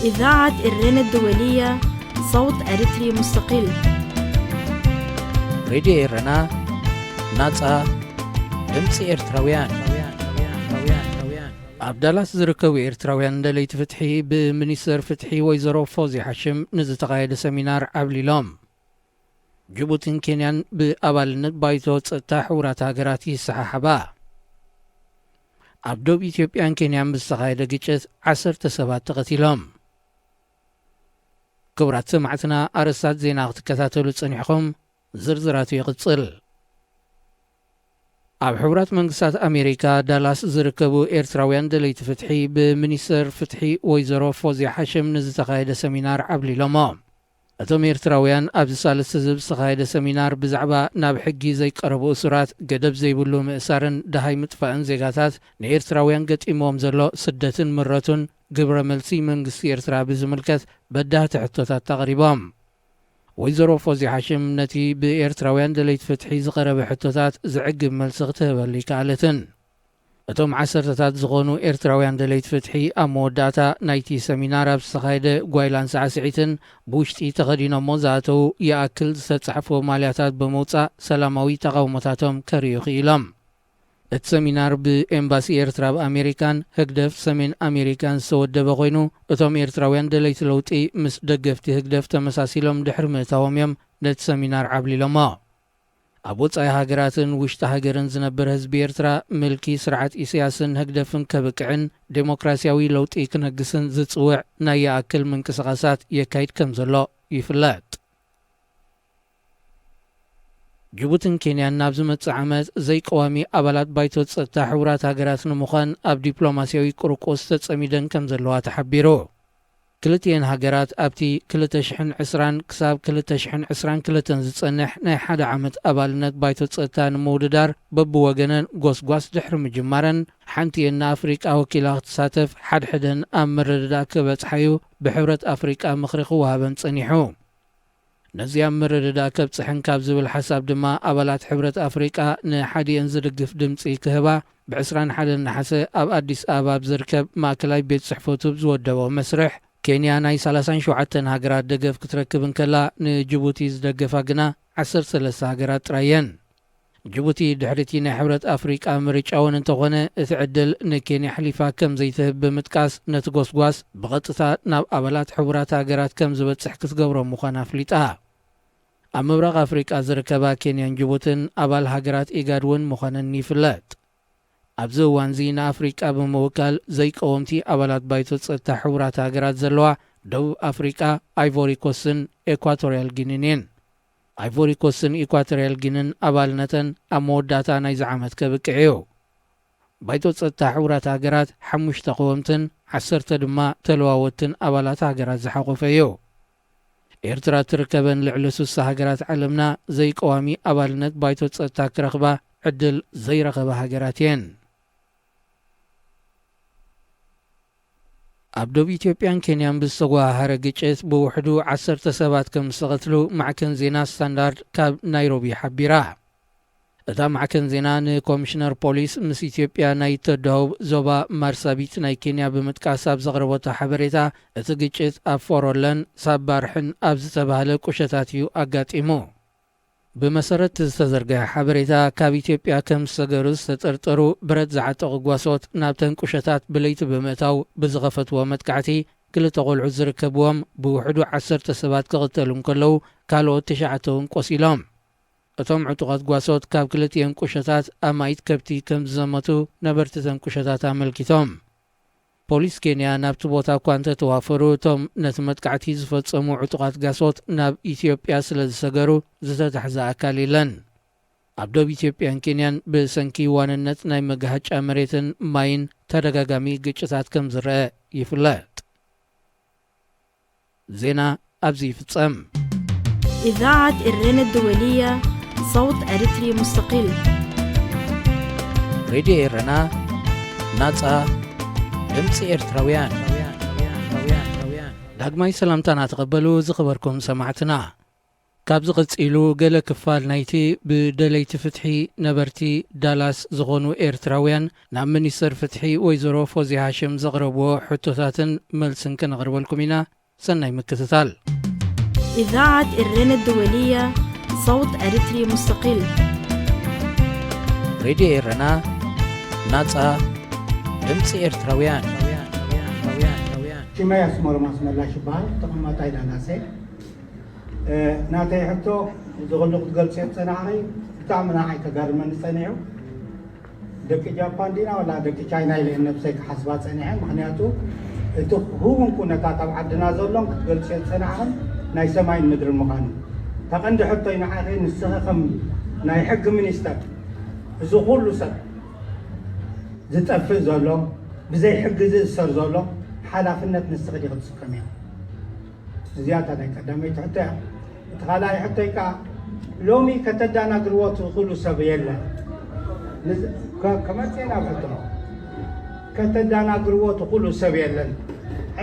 إذاعة إرينا الدولية، صوت أريتري مستقل. ሬድዮ ኤረና፣ ናጻ ድምጺ ኤርትራውያን። ኣብ ዳላስ ዝርከቡ ኤርትራውያን ደለይቲ ፍትሒ፣ ብሚኒስተር ፍትሒ ወይዘሮ ፎዚ ሓሽም ንዝተኻየደ ሰሚናር ዓብሊሎም። ጅቡቲን ኬንያን ብኣባልነት ባይቶ ጸጥታ ሕቡራት ሃገራት ይሰሓሓባ። ኣብ ዶብ ኢትዮጵያን ኬንያን ብዝተኻየደ ግጭት ዓሰርተ ሰባት ተቐቲሎም። ክቡራት ሰማዕትና፣ ኣርእስታት ዜና ክትከታተሉ ጸኒሕኹም፣ ዝርዝራቱ ይቕጽል። ኣብ ሕቡራት መንግስታት ኣሜሪካ ዳላስ ዝርከቡ ኤርትራውያን ደለይቲ ፍትሒ፣ ብሚኒስተር ፍትሒ ወይዘሮ ፎዝያ ሓሽም ንዝተኻየደ ሰሚናር ዓብሊሎሞ። እቶም ኤርትራውያን ኣብዚ ሳልስቲ ዝተኻየደ ሰሚናር ብዛዕባ ናብ ሕጊ ዘይቀረቡ እሱራት፣ ገደብ ዘይብሉ ምእሳርን ደሃይ ምጥፋእን ዜጋታት፣ ንኤርትራውያን ገጢሞም ዘሎ ስደትን ምረቱን፣ ግብረ መልሲ መንግስቲ ኤርትራ ብዝምልከት በዳህቲ ሕቶታት ኣቕሪቦም። ወይዘሮ ፎዚ ሓሽም ነቲ ብኤርትራውያን ደለይቲ ፍትሒ ዝቐረበ ሕቶታት ዘዕግብ መልሲ ክትህበሉ ይከኣለትን። እቶም ዓሰርተታት ዝኾኑ ኤርትራውያን ደለይቲ ፍትሒ ኣብ መወዳእታ ናይቲ ሰሚናር ኣብ ዝተኻየደ ጓይላን ሳዕስዒትን ብውሽጢ ተኸዲኖሞ ዝኣተዉ ይኣክል ዝተጻሕፉ ማልያታት ብምውጻእ ሰላማዊ ተቓውሞታቶም ከርእዩ ክኢሎም። እቲ ሰሚናር ብኤምባሲ ኤርትራ ኣብ ኣሜሪካን ህግደፍ ሰሜን ኣሜሪካን ዝተወደበ ኮይኑ፣ እቶም ኤርትራውያን ደለይቲ ለውጢ ምስ ደገፍቲ ህግደፍ ተመሳሲሎም ድሕሪ ምእታዎም እዮም ነቲ ሰሚናር ዓብሊሎሞ። ኣብ ወጻኢ ሃገራትን ውሽጢ ሃገርን ዝነብር ህዝቢ ኤርትራ፣ ምልኪ ስርዓት ኢሳያስን ህግደፍን ከብቅዕን ዴሞክራሲያዊ ለውጢ ክነግስን ዝጽውዕ ናይ ይኣክል ምንቅስቓሳት የካይድ ከም ዘሎ ይፍለጥ። ጅቡትን ኬንያን ናብ ዝመጽእ ዓመት ዘይቀዋሚ ኣባላት ባይቶ ጸጥታ ሕቡራት ሃገራት ንምዃን ኣብ ዲፕሎማሲያዊ ቁርቁስ ተጸሚደን ከም ዘለዋ ተሓቢሩ። ክልቲኤን ሃገራት ኣብቲ ክልተ ሽሕን ዕስራን ክሳብ ክልተ ሽሕን ዕስራን ክልተን ዝጸንሕ ናይ ሓደ ዓመት ኣባልነት ባይቶ ጸጥታ ንምውድዳር በብወገነን ጎስጓስ ድሕሪ ምጅማረን፣ ሓንቲኤን ንኣፍሪቃ ወኪላ ክትሳተፍ፣ ሓድሕደን ኣብ ምርድዳእ ክበጽሓ እዩ ብሕብረት ኣፍሪቃ ምኽሪ ክወሃበን ጸኒሑ። ነዚ ኣብ ምርድዳእ ከብጽሐን ካብ ዝብል ሓሳብ ድማ፣ ኣባላት ሕብረት ኣፍሪቃ ንሓዲኤን ዝድግፍ ድምጺ ክህባ፣ ብ ዕስራን ሓደን ነሓሰ ኣብ ኣዲስ ኣበባ ኣብ ዝርከብ ማእከላይ ቤት ጽሕፈቱ ብዝወደቦ መስርሕ፣ ኬንያ ናይ ሰላሳን ሸውዓተን ሃገራት ደገፍ ክትረክብ እንከላ፣ ንጅቡቲ ዝደገፋ ግና ዓሰርተ ሰለስተ ሃገራት ጥራይ እየን። ጅቡቲ ድሕሪ እቲ ናይ ሕብረት ኣፍሪቃ ምርጫ እውን እንተኾነ፣ እቲ ዕድል ንኬንያ ኣሕሊፋ ከም ዘይትህብ ብምጥቃስ፣ ነቲ ጎስጓስ ብቐጥታ ናብ ኣባላት ሕቡራት ሃገራት ከም ዝበጽሕ ክትገብሮ ምዃና ኣፍሊጣ። ኣብ ምብራቕ ኣፍሪቃ ዝርከባ ኬንያን ጅቡትን ኣባል ሃገራት ኢጋድ እውን ምዃነን ይፍለጥ። ኣብዚ እዋንዚ ንኣፍሪቃ ብምውካል ዘይቀወምቲ ኣባላት ባይቶ ጸጥታ ሕቡራት ሃገራት ዘለዋ ደቡብ ኣፍሪቃ፣ ኣይቮሪ ኮስትን ኤኳቶርያል ጊኒን እየን። ኣይቮሪ ኮስትን ኢኳቶርያል ጊኒን ኣባልነተን ኣብ መወዳእታ ናይዚ ዓመት ከብቅዕ እዩ። ባይቶ ጸጥታ ሕቡራት ሃገራት ሓሙሽተ ቀወምትን ዓሰርተ ድማ ተለዋወጥትን ኣባላት ሃገራት ዝሓቖፈ እዩ። ኤርትራ ትርከበን ልዕሊ ስሳ ሃገራት ዓለምና ዘይቀዋሚ ኣባልነት ባይቶ ጸጥታ ክረኽባ ዕድል ዘይረኸባ ሃገራት እየን። ኣብ ዶብ ኢትዮጵያን ኬንያን ብዝተጓሃሃረ ግጭት ብውሕዱ ዓሰርተ ሰባት ከም ዝተቐትሉ ማዕከን ዜና ስታንዳርድ ካብ ናይሮቢ ሓቢራ። እታ ማዕከን ዜና ንኮሚሽነር ፖሊስ ምስ ኢትዮጵያ ናይ ተዳውብ ዞባ ማርሳቢት ናይ ኬንያ ብምጥቃስ ኣብ ዘቕረበቶ ሓበሬታ፣ እቲ ግጭት ኣብ ፎሮለን ሳባርሕን ኣብ ዝተባህለ ቁሸታት እዩ ኣጋጢሙ። ብመሰረት ዝተዘርግሐ ሓበሬታ፣ ካብ ኢትዮጵያ ከም ዝሰገሩ ዝተጠርጠሩ ብረት ዝዓጠቑ ጓሶት ናብተን ቁሸታት ብለይቲ ብምእታው ብዝኸፈትዎ መጥቃዕቲ፣ ክልተ ቆልዑ ዝርከብዎም ብውሕዱ ዓሰርተ ሰባት ክቕተሉ እንከለዉ፣ ካልኦት ትሽዓተ እውን ቆሲሎም። እቶም ዕጡቓት ጓሶት ካብ ክልቲኤን ቁሸታት ኣማኢት ከብቲ ከም ዝዘመቱ ነበርቲተን ቁሸታት ኣመልኪቶም። ፖሊስ ኬንያ ናብቲ ቦታ እኳ እንተተዋፈሩ፣ እቶም ነቲ መጥቃዕቲ ዝፈጸሙ ዕጡቓት ጋሶት ናብ ኢትዮጵያ ስለ ዝሰገሩ ዝተታሕዘ ኣካል የለን። ኣብ ዶብ ኢትዮጵያን ኬንያን ብሰንኪ ዋንነት ናይ መጋሃጫ መሬትን ማይን ተደጋጋሚ ግጭታት ከም ዝረአ ይፍለጥ። ዜና ኣብዚ ይፍጸም። إذاعة إرينا الدولية، صوت أريتري مستقل. ሬድዮ ኤረና፣ ናጻ ድምጺ ኤርትራውያን። ዳግማይ ሰላምታና ተቐበሉ ዝኸበርኩም ሰማዕትና። ካብዚ ቀጺሉ ገለ ክፋል ናይቲ ብደለይቲ ፍትሒ ነበርቲ ዳላስ ዝኾኑ ኤርትራውያን ናብ ሚኒስተር ፍትሒ ወይዘሮ ፎዝያ ሃሽም ዘቕረብዎ ሕቶታትን መልስን ከነቕርበልኩም ኢና። ሰናይ ምክትታል። إذاعة إرنا الدولية، صوت أريتري مستقل. ሬድዮ ኤረና፣ ናጻ ድምጺ ኤርትራውያን። ሽመይ ኣስመሮም ኣስመላሽ ይበሃል። ተቐማጣይ ዳላሰ። እ፣ ናተይ ሕቶ፣ እዚ ኩሉ ክትገልጽዮ ዝጸናሕኺ ብጣዕሚ ንዓይ ተጋርመኒ ጸኒሑ። ደቂ ጃፓን ዲና ዋላ ደቂ ቻይና ኢለ ነብሰይ ክሓስባ ጸኒሐ። ምኽንያቱ እቲ ህውን ኩነታት ኣብ ዓድና ዘሎን ክትገልጽዮ ዝጸናሕኽን ናይ ሰማይን ምድርን ምዃኑ። እታ ቀንዲ ሕቶይ ንዓኺ፣ ንስኺ ከም ናይ ሕጊ ሚኒስተር፣ እዚ ኩሉ ሰብ ዝጠፍእ ዘሎ፣ ብዘይ ሕጊ ዝእሰር ዘሎ ሓላፍነት ንስኺ ዲኺ ትስከምዮ? እዚኣ እታ ናይ ቀዳመይቲ ሕቶ እያ። እቲ ካልኣይ ሕቶይ ከኣ፣ ሎሚ ከተዳናግርዎ ትኽእሉ ሰብ የለን። ንዝ-፣ ከ-፣ ከመጽእ ናብ ሕቶ። ከተዳናግርዎ ትኽእሉ ሰብ የለን።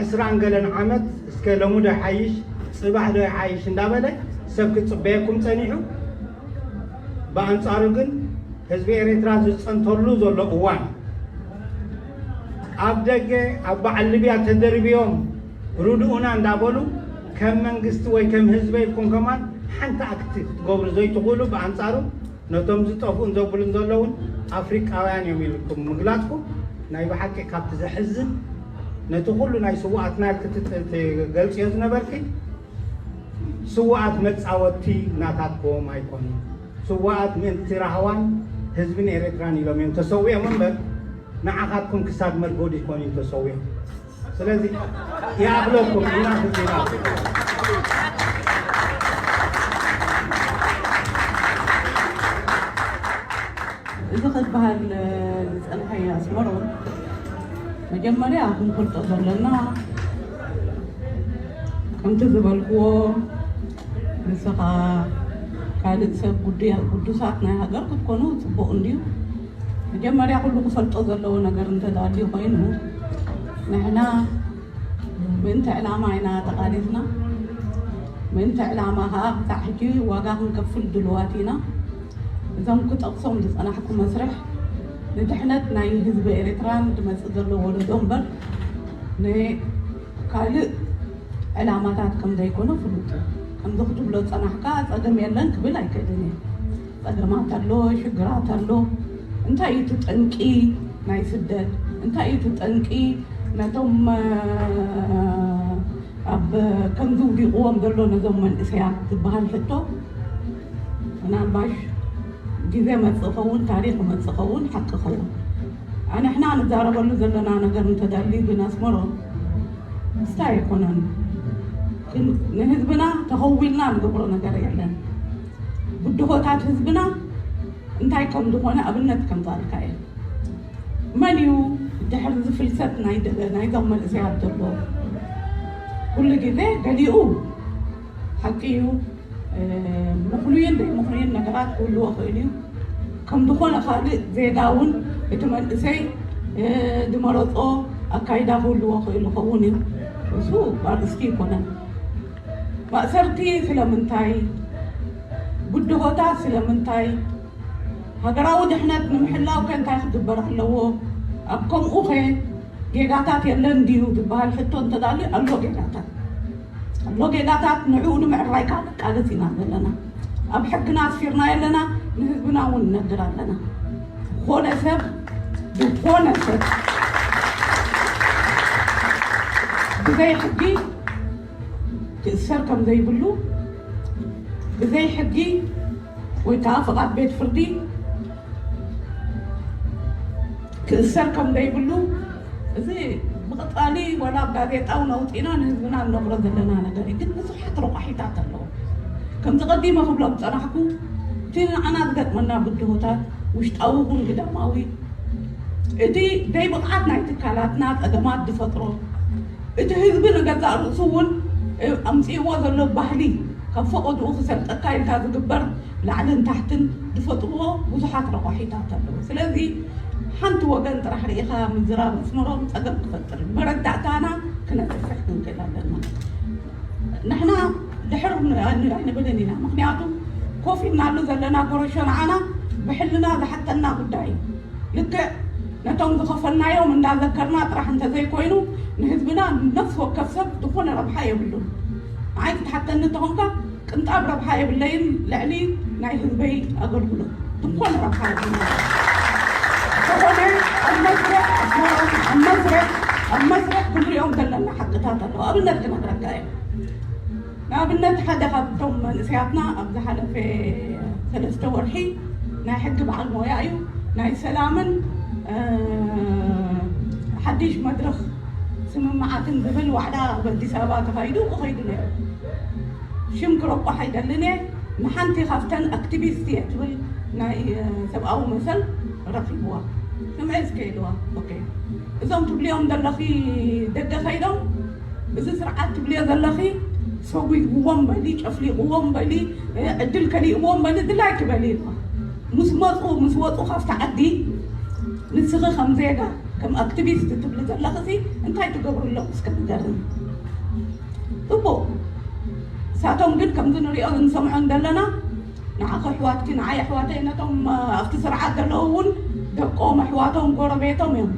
ዕስራን ገለን ዓመት፣ እስከ ሎሚ ዶ ይሓይሽ፣ ጽባሕ ዶ ይሓይሽ እንዳበለ ሰብ ክጽበየኩም ጸኒሑ። ብኣንጻሩ ግን ህዝቢ ኤርትራ ዝጸንተሉ ዘሎ እዋን፣ ኣብ ደገ ኣብ በዓል ሊብያ ተደርብዮም ርድኡና እንዳበሉ፣ ከም መንግስቲ ወይ ከም ህዝቢ ኢልኩም ከማን ሓንቲ ኣክቲ ክትገብሩ ዘይትኽእሉ፣ ብኣንጻሩ ነቶም ዝጠፍኡን ዘብሉን ዘለውን ኣፍሪቃውያን እዮም ኢልኩም ምግላጽኩም፣ ናይ ብሓቂ ካብቲ ዘሕዝን፣ ነቲ ኩሉ ናይ ስውኣትና ክትገልጽዮ ዝነበርኪ፣ ስውኣት መጻወቲ ናታትኩም ኣይኮኑን። ስውኣት ምእንቲ ራህዋን ህዝብን ኤርትራን ኢሎም እዮም ተሰዊኦም እምበር፣ ንዓኻትኩም ክሳብ መርጎድ ይኮኑ እዮም ተሰዊኦም። ስለዚ ይኣኽለኩም፣ enough is enough። እዚ ክበሃል ዝጸንሐ ኣስመሮም፣ መጀመርያ ክንፈልጦ ዘለና፣ ከምቲ ዝበልክዎ፣ ንስኻ ካልእ ሰብ ጉድያ-፣ ግዱሳት ናይ ሃገር ክትኮኑ ጽቡቕ እንድዩ። መጀመርያ ኩሉ ክፈልጦ ዘለዎ ነገር እንተዳልዩ ኮይኑ፣ ንሕና ምእንቲ ዕላማ ኢና ተቓሊስና። ምእንቲ ዕላማ ኸኣ ክሳዕ ሕጂ ዋጋ ክንከፍል ድልዋት ኢና። እዞም ክጠቕሶም ዝጸናሕኩ መስርሕ ንድሕነት ናይ ህዝቢ ኤርትራን ዝመጽእ ዘሎ ወለዶ እምበር፣ ንካልእ ዕላማታት ከም ዘይኮነ ፍሉጥ እዩ። ከምዚ ክትብሎ ዝጸናሕካ ጸገም የለን ክብል ኣይክእልን እየ። ጸገማት ኣሎ፣ ሽግራት ኣሎ። እንታይ እዩ እቲ ጠንቂ ናይ ስደት? እንታይ እዩ እቲ ጠንቂ ነቶም፣ እ፣ ኣብ ከምዚ ውዲቕዎም ዘሎ ነዞም መንእሰያት ዝበሃል ሕቶ? ምናልባሽ ግዜ መጽእ ኸውን፣ ታሪኽ መጽእ ኸውን፣ ሓቂ ኸውን። ኣንሕና ንዛረበሉ ዘለና ነገር እንተዳልዩ ግን ኣስመሮም፣ ምስታይ ኣይኮነን። ግን ንህዝብና ተኸዊልና ንገብሮ ነገር የለን። ብድሆታት ህዝብና እንታይ ከም ዝኾነ ኣብነት ከምዛልካ እየ። መን እዩ ድሕሪ እዚ ፍልሰት ናይ ደ-፣ ናይዞም መንእሰያት ዘሎ? ኩሉ ግዜ ገሊኡ ሓቂ እዩ፣ እ፣ ምኽኑይን ዘይምኽኑይን ነገራት ክህልዎ ክእል እዩ። ከም ዝኾነ ካልእ ዜጋ እውን እቲ መንእሰይ፣ እ፣ ዝመረጾ ኣካይዳ ክህልዎ ክእል ይኸውን እዩ። እሱ ኣርእስቲ ይኮነን። ማእሰርቲ ስለምንታይ? ብድሆታት ስለምንታይ? ሃገራዊ ድሕነት ንምሕላው ከ እንታይ ክግበር ኣለዎ? ኣብ ከምኡ ኸ ጌጋታት የለን ድዩ ዝበሃል ሕቶ እንተዳልዩ፣ ኣሎ ጌጋታት። ኣሎ ጌጋታት፣ ንዕኡ ንምዕራይ ከዓ ንቃለስ ኢና ዘለና። ኣብ ሕግና ኣስፊርና ኣለና፣ ንህዝብና እውን ንነግር ኣለና። ዝኾነ ሰብ፣ ዝኾነ ሰብ ብዘይ ሕጊ ክእሰር ከም ዘይብሉ፣ ብዘይ ሕጊ ወይ ከዓ ፍቓድ ቤት ፍርዲ ክእሰር ከም ዘይብሉ፣ እዚ ብቐጻሊ ዋላ ኣብ ጋዜጣ እውን ኣውጺእና ንህዝብና እንነግሮ ዘለና ነገር እዩ። ግን ብዙሓት ረቋሒታት ኣለዎ። ከምዚ ቀዲመ ክብሎ ዝጸናሕኩ፣ እቲ ንዓና ዝገጥመና ብድሆታት፣ ውሽጣዊ ይኹን ግዳማዊ፣ እቲ ዘይብቕዓት ናይ ትካላትና ጸገማት ዝፈጥሮ፣ እቲ ህዝቢ ንገዛእ ርእሱ እውን ኣምጺእዎ ዘሎ ባህሊ፣ ካብ ፈቐድኡ ክሰልጠካ ኢልካ ዝግበር ላዕልን ታሕትን ዝፈጥርዎ ብዙሓት ረቋሒታት ኣለዉ። ስለዚ ሓንቲ ወገን ጥራሕ ርኢኻ ምዝራብ ኣስመሮም ጸገም ክፈጥር እዩ። መረዳእታና ክነስፍሕ ክንክእል ኣለና። ንሕና ድሕር ኣይንብልን ኢና። ምክንያቱ ኮፍ ኢልናሉ ዘለና ጎረሾ ንዓና ብሕልና ዝሓተና ጉዳይ እዩ። ልክዕ ነቶም ዝኸፈልናዮም እንዳዘከርና ጥራሕ እንተዘይኮይኑ፣ ንህዝብና ነፍሲ ወከፍ ሰብ ዝኾነ ረብሓ የብሉን። ንዓይ ክትሓተኒ እንተኾንካ፣ ቅንጣብ ረብሓ የብለይን ልዕሊ ናይ ህዝበይ ኣገልግሎት። ዝኾነ ረብሓ የብሉን። ዝኾነ ኣብ መስርሕ ኣስመራ፣ ኣብ መስርሕ ኣብ መስርሕ ክንሪኦም ዘለና ሓቅታት ኣለዉ። ኣብነት ክነግረካ እየ። ንኣብነት ሓደ ካብቶም መንእሰያትና ኣብ ዝሓለፈ ሰለስተ ወርሒ ናይ ሕጊ በዓል ሞያ እዩ። ናይ ሰላምን ሓድሽ መድረኽ ስምምዓትን ዝብል ዋዕላ ኣብ ኣዲስ ኣበባ ተኻይዱ ክኸይዱ ነይሩ። ሽም ክረቋሕ ኣይደልን እየ። ንሓንቲ ካብተን ኣክቲቪስት እየ ትብል ናይ ሰብኣዊ መሰል ረኺብዋ። ስምዒ እስከ ኢልዋ። ኦኬ፣ እዞም ትብልዮም ዘለኺ ደገ ከይዶም እዚ ስርዓት ትብልዮ ዘለኺ ሰጒግዎም በሊ፣ ጨፍሊቕዎም በሊ፣ ዕድል ከሊእዎም በሊ፣ ድላይኪ በሊ ኢልዋ። ምስ መፁ ምስ ወፁ ካብቲ ዓዲ ንስኺ ከም ዜጋ ከም ኣክቲቪስት ትብሊ ዘለኽሲ እንታይ ትገብርሎም እስከ ንገርኒ። ፅቡቕ። እሳቶም ግን ከምዚ ንሪኦ ንሰምዖ እንደለና ንዓኺ ኣሕዋትኪ ንዓይ ኣሕዋተይ ነቶም ኣብቲ ስርዓት ዘለዉ እውን ደቆም ኣሕዋቶም ጎረቤቶም እዮም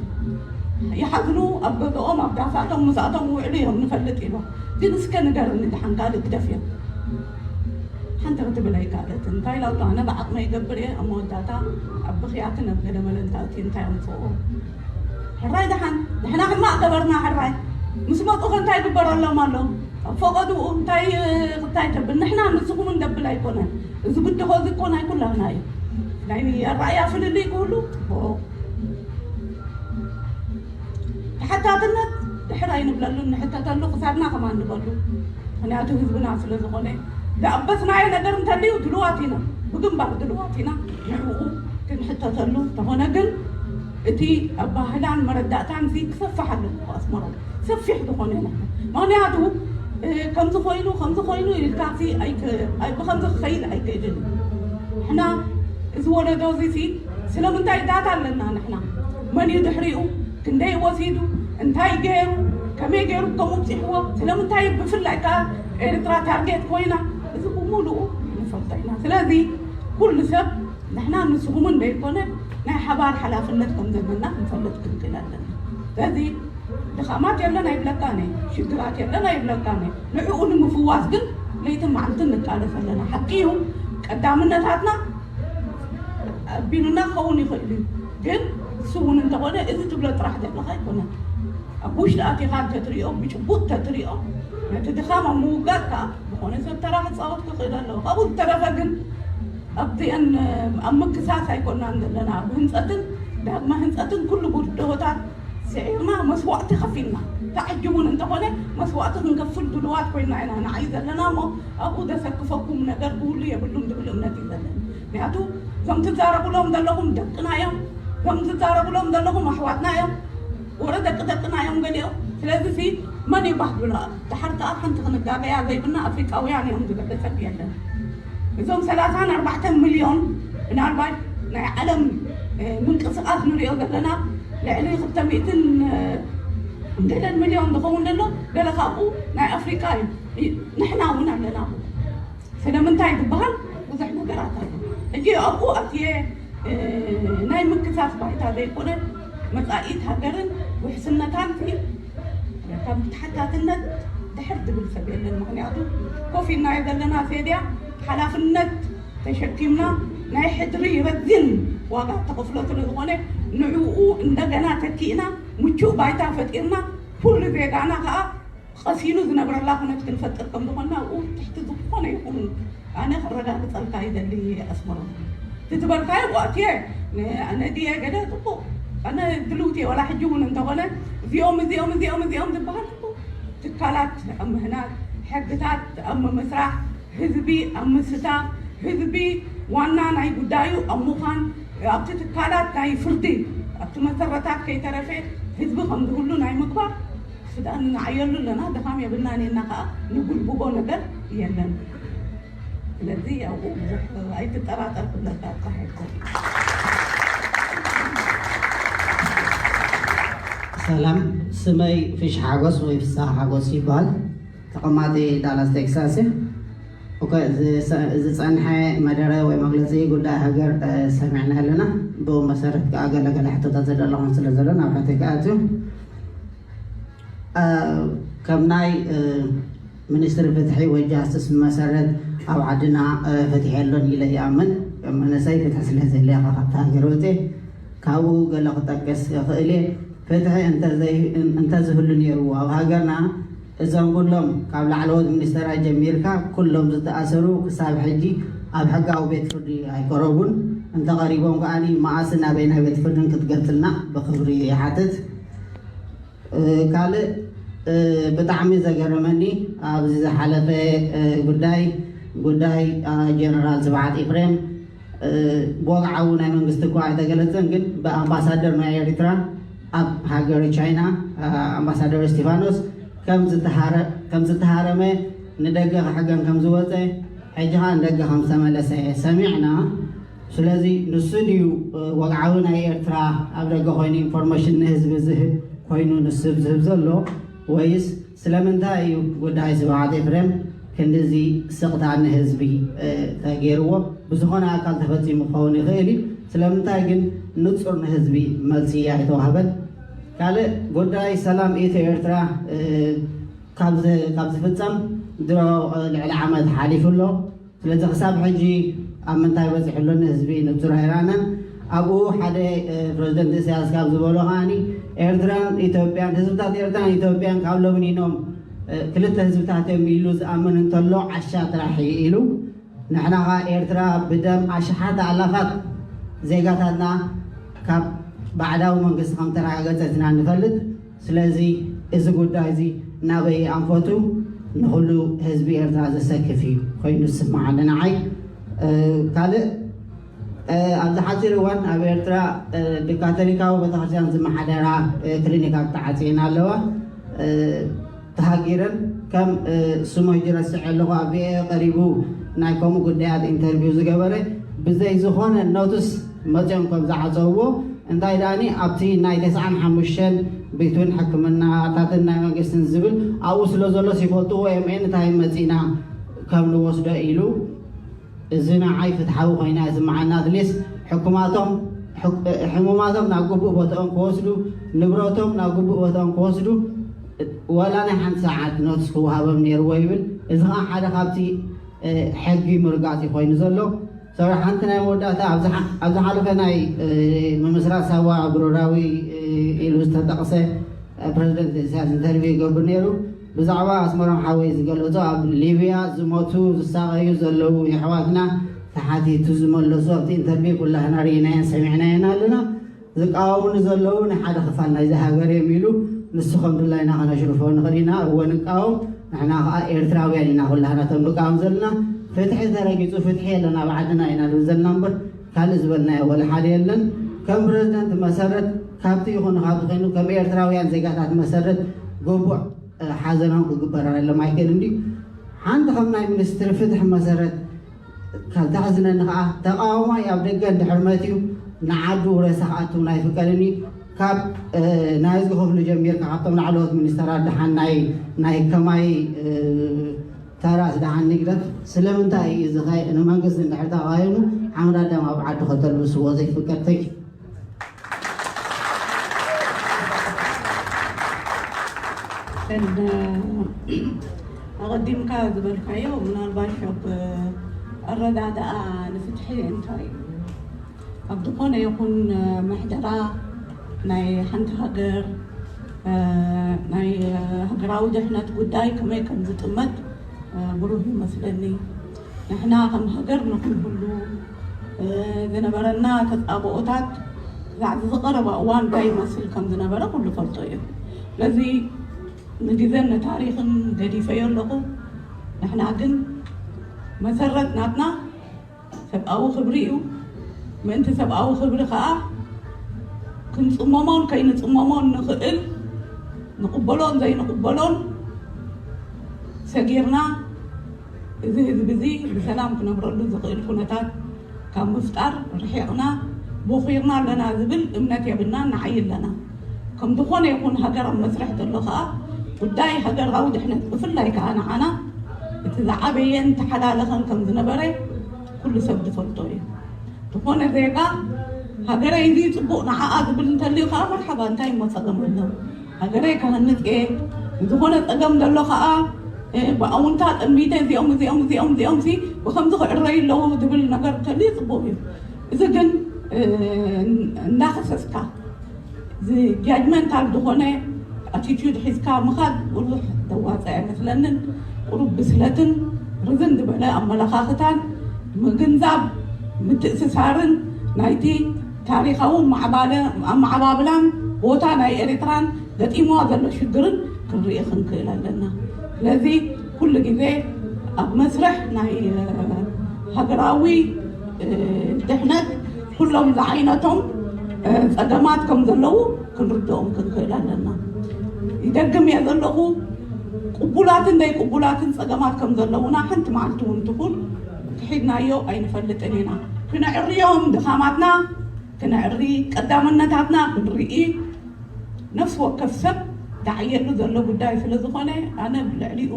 ይሓዝኑ። ኣብ ገዝኦም ኣብ ዳሳቶም ምሳቶም ውዕሉ እዮም ንፈልጥ ኢሎ። ግን እስከ ንገርኒ ድሓን ካልእ ግደፍዮ። ሓንቲ ክትብል ኣይከኣለትን። እንታይ ኢላቶ ኣነ ብዓቕመ ይገብር እየ ኣብ መወዳእታ ኣብ ብኽያትን ኣብ ገለመለን ታእቲ እንታይ ኣምፅኦ። ሕራይ ደሓን ንሕና ሕማቕ ገበርና። ሕራይ ምስ መጡ ከ እንታይ ይግበረሎም ኣሎ? ኣብ ፈቐድኡ እንታይ ክታይ ተብል ንሕና ንስኹም እንደብል ኣይኮነን። እዚ ግድኾ እዚ እኮ ናይ ኩላህና እዩ። ናይ ኣረኣያ ፍልልይ ክህሉ ጽቡቕ። ተሓታትነት ድሕር ኣይንብለሉን፣ ንሕተተሉ ክሳድና ከማን ንበሉ። ምክንያቱ ህዝብና ስለ ዝኾነ ዝኣበስናዮ ነገር እንተልዩ ድልዋት ኢና፣ ብግንባር ድልዋት ኢና ንዕኡ ክንሕተተሉ። እንተኾነ ግን እቲ ኣባህላን መረዳእታን እዚ ክሰፍሕ ኣለዎ ኣስመሮም። ሰፊሕ ዝኾነ ነገር። ምክንያቱ ከምዚ ኮይኑ ከምዚ ኮይኑ ኢልካ ብከምዚ ክኸይድ ኣይክእልን። ንሕና እዚ ወለዶ እዚ ስለምንታይ ዳታ ኣለና ንሕና? መን እዩ ድሕሪኡ? ክንደይ ወሲዱ? እንታይ ገይሩ? ከመይ ገይሩ ከምኡ ኣብፂሕዎ? ስለምንታይ ብፍላይ ከዓ ኤርትራ ታርጌት ኮይና? እዚ ብምሉኡ ንፈልጦ ኢና። ስለዚ ኩሉ ሰብ ንሕና ንስኹምን ዘይኮነ ናይ ሓባር ሓላፍነት ከም ዘለና ክንፈልጥ ክንክእል ኣለና። ስለዚ ድኻማት የለን ኣይብለካን እየ፣ ሽግራት የለን ኣይብለካን እየ። ንዕኡ ንምፍዋስ ግን ለይትን መዓልትን ንቃለስ ኣለና። ሓቂ እዩ ቀዳምነታትና ኣቢሉና ክኸውን ይኽእል እዩ። ግን እሱ እውን እንተኾነ እዚ ትብሎ ጥራሕ ዘለካ ኣይኮነን። ኣብ ውሽጢ ኣቲኻ እንተትሪኦ ብጭቡጥ ተትሪኦ ነቲ ድኻም ኣብ ምውጋድ ከዓ ዝኾነ ሰብ ተራ ክፃወት ክኽእል ኣለዎ። ካብኡ ዝተረፈ ግን ኣብዚአን ኣብ ምክሳስ ኣይኮናን ዘለና። ኣብ ህንፀትን ዳግመ ህንፀትን ኩሉ ብድሆታት ስዒርና መስዋእቲ ከፊልና ተዓጅቡን እንተኾነ መስዋእቲ ክንከፍል ድልዋት ኮይና ኢና ንዓይ ዘለና እሞ ኣብኡ ዘሰክፈኩም ነገር ክህሉ የብሉን ዝብል እምነት እዩ ዘለኒ። ምክንያቱ እዞም ትዛረብሎም ዘለኹም ደቅና እዮም። እዞም ትዛረብሎም ዘለኹም ኣሕዋትና እዮም። ወረ ደቂ ደቅና እዮም ገሊኦም። ስለዚ ሲ መን ይባህ ብሎ ደሓር ከዓ ሓንቲ ክንጋገያ ዘይብና ኣፍሪቃውያን እዮም ዝበለ ሰብ የለን። እዞም ሰላሳን ኣርባዕተን ሚልዮን ምናልባት ናይ ዓለም ምንቅስቃስ ንሪኦ ዘለና ልዕሊ ክልተ ሚእትን ገለን ሚልዮን ዝኸውን ዘሎ ገለ ካብኡ ናይ ኣፍሪቃ እዩ። ንሕና እውን ኣለና። ስለምንታይ ዝበሃል ብዙሕ ነገራት ኣሎ። ሕጂ ኣብኡ ኣትየ ናይ ምክሳስ ባይታ ዘይኮነ መፃኢት ሃገርን ውሕስነታን ካብ ተሓታትነት ድሕር ዝብል ሰብ የለን። ምክንያቱ ኮፍ ኢልናዮ ዘለና ሴድያ ሓላፍነት ተሸኪምና ናይ ሕድሪ ረዚን ዋጋ ተኸፍሎ ስለ ዝኾነ ንዕኡ እንደገና ተኪእና ምቹእ ባይታ ፈጢርና ኩሉ ዜጋና ከዓ ቀሲኑ ዝነብረላ ኩነት ክንፈጥር ከም ዝኾንና ኣብኡ ትሕቲ ዝኾነ ይኹን ኣነ ክረጋግፀልካ ይደሊ። ኣስመሮም እቲ ዝበልካዮ ዋእትየ ኣነ ድየ ገለ ፅቡቅ ኣነ ድልውትየ ዋላ ሕጂ እውን እንተኾነ እዚኦም እዚኦም እዚኦም እዚኦም ዝበሃል እኮ ትካላት ኣብ ምህናት ሕግታት ኣብ ምምስራሕ ህዝቢ ኣብ ምስታፍ ህዝቢ ዋና ናይ ጉዳዩ ኣብ ምዃን ኣብቲ ትካላት ናይ ፍርዲ ኣብቲ መሰረታት ከይተረፈ ህዝቢ ከም ዝህሉ ናይ ምግባር ስዳን ንዓየሉ ኣለና። ድኻም የብልናን ኢና ከዓ ንጉልብቦ ነገር የለን። ስለዚ ኣብኡ ብዙሕ ኣይትጠራጠር ክብለካ እኳ ኣይኮን። ሰላም፣ ስመይ ፍሽ ሓጎስ ወይ ፍስሃ ሓጎስ ይበሃል። ተቐማጢ ዳላስ ቴክሳስ እየ። ዝፀንሐ መደረ ወይ መግለፂ ጉዳይ ሃገር ሰሚዕና ኣለና። ብኡ መሰረት ከዓ ገለገለ ሕቶታት ዘለኹም ስለ ዘሎ ናብ ሕቶይ ክኣትዩ። ከም ናይ ሚኒስትሪ ፍትሒ ወይ ጃስቲስ መሰረት ኣብ ዓድና ፍትሒ የሎን ኢለ ይኣምን። ከም መንእሰይ ፍትሒ ስለ ዘየለካ ካብቲ ሃገር ወፅየ ካብኡ ገለ ክጠቅስ ይኽእል እየ። ፍትሒ እንተዝህሉ ነይርዎ ኣብ ሃገርና እዞም ኩሎም ካብ ላዕለዎት ሚኒስተራት ጀሚርካ ኩሎም ዝተኣሰሩ ክሳብ ሕጂ ኣብ ሕጋዊ ቤት ፍርዲ ኣይቀረቡን። እንተቐሪቦም ከኣ መኣስን ኣበየናይ ቤት ፍርድን ክትገልጽልና ብኽብሪ ይሓትት። ካልእ ብጣዕሚ ዘገረመኒ ኣብዚ ዝሓለፈ ጉዳይ ጉዳይ ጀነራል ስብሓት ኢፍሬም ብወግዓዊ ናይ መንግስቲ እኳ ኣይተገለጸን፣ ግን ብኣምባሳደር ናይ ኤርትራ ኣብ ሃገር ቻይና ኣምባሳደር እስቲፋኖስ ከም ዝተሃረመ ንደገ ክሕገን ከም ዝወፀ ሕጂ ከዓ ንደገ ከም ዝተመለሰ ሰሚዕና። ስለዚ ንሱ ድዩ ወግዓዊ ናይ ኤርትራ ኣብ ደገ ኮይኑ ኢንፎርሜሽን ንህዝቢ ዝህብ ኮይኑ ንስብ ዝህብ ዘሎ ወይስ ስለምንታይ እዩ ጉዳይ ስብሓት ኤፍሬም ክንድዚ ስቕታ ንህዝቢ ተገይርዎ? ብዝኾነ ኣካል ተፈፂሙ ክኸውን ይኽእል እዩ። ስለምንታይ ግን ንፁር ንህዝቢ መልሲ ኣይተዋህበን? ካልእ ጉዳይ ሰላም ኢትዮ ኤርትራ ካብ ዝፍፀም ድሮ ልዕሊ ዓመት ሓሊፉ ኣሎ። ስለዚ ክሳብ ሕጂ ኣብ ምንታይ በፂሑ ኣሎ ንህዝቢ ንፁር ኣይረኣናን። ኣብኡ ሓደ ፕረዚደንት እስያስ ካብ ዝበሎ ከዓኒ ኤርትራን ኢትዮጵያን ህዝብታት ኤርትራን ኢትዮጵያን ካብ ሎሚ ኒኖም ክልተ ህዝብታት እዮም ኢሉ ዝኣምን እንተሎ ዓሻ ጥራሕ እዩ ኢሉ። ንሕና ኸዓ ኤርትራ ብደም ኣሽሓት ኣላፋት ዜጋታትና ካብ ባዕዳዊ መንግስቲ ከም ተረጋገጸት ኢና ንፈልጥ። ስለዚ እዚ ጉዳይ እዚ ናበይ ኣንፈቱ ንኹሉ ህዝቢ ኤርትራ ዘሰክፍ እዩ ኮይኑ ዝስምዓኒ ንዓይ። ካልእ ኣብዚ ሓፂር እዋን ኣብ ኤርትራ ብካቶሊካዊ ቤተክርስትያን ዝመሓደራ ክሊኒካት ተዓፅየን ኣለዋ። ተሃጊረን ከም ስሙ ሕጂ ረስዐ ኣለኹ ኣብ ቪኦኤ ቀሪቡ ናይ ከምኡ ጉዳያት ኢንተርቪው ዝገበረ ብዘይ ዝኾነ ኖትስ መፅኦም ከም ዝዓፀውዎ እንታይ ደኣኒ ኣብቲ ናይ ተስዓን ሓሙሽተን ቤትን ሕክምናታትን ናይ መንግስትን ዝብል ኣብኡ ስለ ዘሎ ሲፈልጥዎ እዮም እንታይ መፂና ከም ንወስዶ ኢሉ እዚ ንዓይ ፍትሓዊ ኮይና ዝመዓና ኣትሊስ ሕኩማቶም ሕሙማቶም ናብ ግቡእ ቦታኦም ክወስዱ ንብረቶም ናብ ግቡእ ቦታኦም ክወስዱ ዋላ ናይ ሓንቲ ሰዓት ኖትስ ክወሃቦም ነይርዎ ይብል። እዚ ከዓ ሓደ ካብቲ ሕጊ ምርጋፅ ኮይኑ ዘሎ ሰ ሓንቲ ናይ መወዳእታ ኣብ ዝሓለፈ ናይ ምምስራት ሳዋ ብሮዳዊ ኢሉ ዝተጠቕሰ ፕረዚደንት ኢሳያስ ኢንተርቪው ይገብር ነይሩ። ብዛዕባ ኣስመሮም ሓወይ ዝገለጾ ኣብ ሊብያ ዝሞቱ ዝሳቐዩ ዘለዉ የሕዋትና ተሓቲቱ ዝመለሱ ኣብቲ ኢንተርቪው ኩላህና ርኢናየን ሰሚዕናየን ኣለና። ዝቃወሙኒ ዘለዉ ናይ ሓደ ክፋል ናይዚ ሃገር እዮም ኢሉ ንሱ ከም ድላይና ከነሽርፎ ንኽእል ኢና። እወ ንቃወም፣ ንሕና ከዓ ኤርትራውያን ኢና ኩላህና እቶም ንቃወም ዘለና። ፍትሒ ተረጊጹ ፍትሒ የለን ኣብ ዓድና ኢና ንብል ዘለና እምበር ካልእ ዝበልናዮ ወላ ሓደ የለን። ከም ፕረዚደንት መሰረት ካብቲ ይኹን ካብቲ ኮይኑ ከም ኤርትራውያን ዜጋታት መሰረት ግቡእ ሓዘኖም ክግበረሎም ኣይክእልን ድዩ? ሓንቲ ከም ናይ ሚኒስትሪ ፍትሒ መሰረት ካብ ተሕዝነኒ ከዓ ተቃዋማይ ኣብ ደገ እንድሕር መትዩ ንዓዱ ሬሳ ክኣቱ ኣይፍቀድን እዩ። ካብ ናይዚ ክፍሉ ጀሚርካ ካብቶም ላዕለዎት ሚኒስተራት ደሓን ናይ ናይ ከማይ ተራስ ደሓን ንግደፍ። ስለምንታይ እዩ እዚ ኸ ንመንግስቲ እንድሕር ተቃዋሙ ሓመድ ኣዳም ኣብ ዓዱ ከተልብስዎ ዘይፍቀድ? ተኪ ኣቐዲምካ ዝበልካዮ ምናልባሽ ኣብ ኣረዳድኣ ንፍትሒ እንታይ እዩ ኣብ ዝኾነ ይኹን ምሕደራ ናይ ሓንቲ ሃገር ናይ ሃገራዊ ድሕነት ጉዳይ ከመይ ከም ዝጥመት ብሩህ ይመስለኒ። ንሕና ከም ሃገር ንኽንህሉ ዝነበረና ተፃብኦታት ክሳዕ ዝቐረበ እዋን እንታይ ይመስል ከም ዝነበረ ኩሉ ፈልጦ እዩ። ስለዚ ንግዘን ንታሪኽን ገዲፈዮ ኣለኹ። ንሕና ግን መሰረት ናትና ሰብኣዊ ክብሪ እዩ። ምእንቲ ሰብኣዊ ክብሪ ከዓ ክንፅመሞን ከይንፅመሞን ንኽእል ንቕበሎን ዘይንቕበሎን ሰጊርና እዚ ህዝቢ እዚ ብሰላም ክነብረሉ ዝኽእል ኩነታት ካብ ምፍጣር ርሒቕና ቦኺርና ኣለና ዝብል እምነት የብልናን ንዓይ ኣለና። ከም ዝኾነ ይኹን ሃገር ኣብ መስርሕ ዘሎ ከዓ ጉዳይ ሃገራዊ ድሕነት ብፍላይ ከዓ ንዓና እቲ ዝዓበየን ተሓላለኸን ከም ዝነበረ ኩሉ ሰብ ዝፈልጦ እዩ። ዝኾነ ዜጋ ሃገረይ እዚ ጽቡቕ ንዓኣ ዝብል እንተልዩ ከዓ መርሓባ፣ እንታይ እሞ ጸገም ኣሎ? ሃገረይ ክሃንጽ እየ፣ ዝኾነ ጸገም ዘሎ ከዓ ብኣውንታ ጠሚተ እዚኦም እዚኦም እዚኦም እዚኦም ሲ ብከምዚ ክዕረዩ ኣለዉ ዝብል ነገር እንተልዩ ጽቡቕ እዩ። እዚ ግን እንዳኸሰስካ ጃጅመንታል ዝኾነ ኣቲቲዩድ ሒዝካ ምኻድ ብዙሕ ዘዋፅእ ኣይመስለንን። ቁሩብ ብስለትን ርዝን ዝበለ ኣመለኻኽታን ምግንዛብ ምትእስሳርን ናይቲ ታሪኻዊ ኣመዓባብላን ቦታ ናይ ኤርትራን ገጢምዋ ዘሎ ሽግርን ክንርኢ ክንክእል ኣለና። ስለዚ ኩሉ ግዜ ኣብ መስርሕ ናይ ሃገራዊ ድሕነት ኩሎም ዝዓይነቶም ጸገማት ከም ዘለዉ ክንርድኦም ክንክእል ኣለና። ይደግም እየ ዘለኹ፣ ቅቡላትን ዘይቅቡላትን ጸገማት ከም ዘለዉና ሓንቲ መዓልቲ እውን ትኹን ክሒድናዮ ኣይንፈልጥን ኢና። ክነዕርዮም ድኻማትና ክነዕሪ፣ ቀዳምነታትና ክንርኢ፣ ነፍሲ ወከፍ ሰብ ዝዓየሉ ዘሎ ጉዳይ ስለ ዝኾነ ኣነ ብልዕሊኡ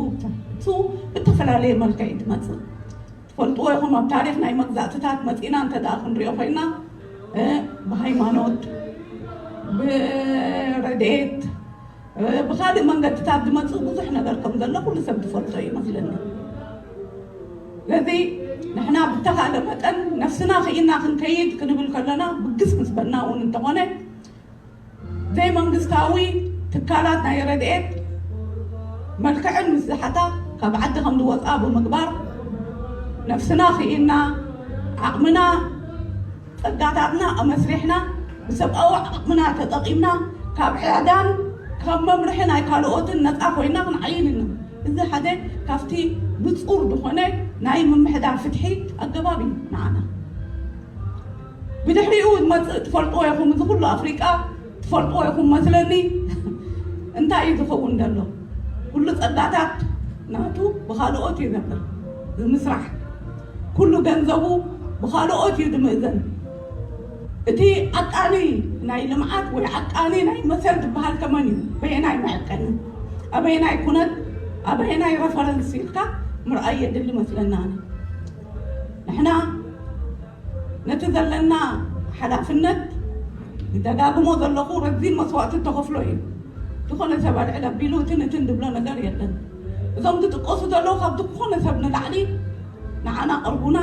እሱ ብተፈላለየ መልክዕ እዩ ዝመጽእ። ትፈልጥዎ ኢኹም፣ ኣብ ታሪኽ ናይ መግዛእትታት መጺና እንተ ደኣ ክንሪኦ ኮይና ብሃይማኖት፣ ብረድኤት፣ ብኻልእ መንገድታት ዝመጽእ ብዙሕ ነገር ከም ዘሎ ኩሉ ሰብ ዝፈልጦ እዩ ይመስለኒ። ስለዚ ንሕና ብተኻለ መጠን ነፍስና ክኢልና ክንከይድ ክንብል ከለና ብግስ ምስ በልና እውን እንተኾነ ዘይመንግስታዊ ትካላት ናይ ረድኤት መልክዐን ምስ ዝሓታ ካብ ዓዲ ከም ዝወፃ ብምግባር ነፍስና ክኢልና ዓቕምና ጸጋታትና ኣመስሪሕና ብሰብኣዊ ዓቕምና ተጠቒምና ካብ ዕዳን ካብ መምርሒ ናይ ካልኦትን ነፃ ኮይና ክንዓይን ኢና። እዚ ሓደ ካብቲ ብፁር ዝኾነ ናይ ምምሕዳር ፍትሒ ኣገባብ እዩ ንዓና። ብድሕሪኡ ዝመፅእ ትፈልጥዎ ኢኹም፣ እዚ ኩሉ ኣፍሪቃ ትፈልጥዎ ኢኹም መስለኒ። እንታይ እዩ ዝኸውን ዘሎ? ኩሉ ጸጋታት ናቱ ብኻልኦት እዩ ዘምር ዝምስራሕ፣ ኩሉ ገንዘቡ ብኻልኦት እዩ ዝምእዘን። እቲ ዓቃኒ ናይ ልምዓት ወይ ዓቃኒ ናይ መሰል ዝበሃል ከመን እዩ? በየናይ መዐቀኒ፣ ኣበየናይ ኩነት፣ ኣበየናይ ረፈረንስ ኢልካ ምርኣይ የድሊ መስለና። ኣነ ንሕና ነቲ ዘለና ሓላፍነት፣ ዝደጋግሞ ዘለኹ፣ ረዚን መስዋእቲ እተኸፍሎ እዩ። ዝኾነ ሰብ ኣልዕል ኣቢሉ እትን እትን ዝብሎ ነገር የለን። እዞም ዝጥቀሱ ዘለዉ ካብ ዝኾነ ሰብ ንላዕሊ ንዓና ቅርቡና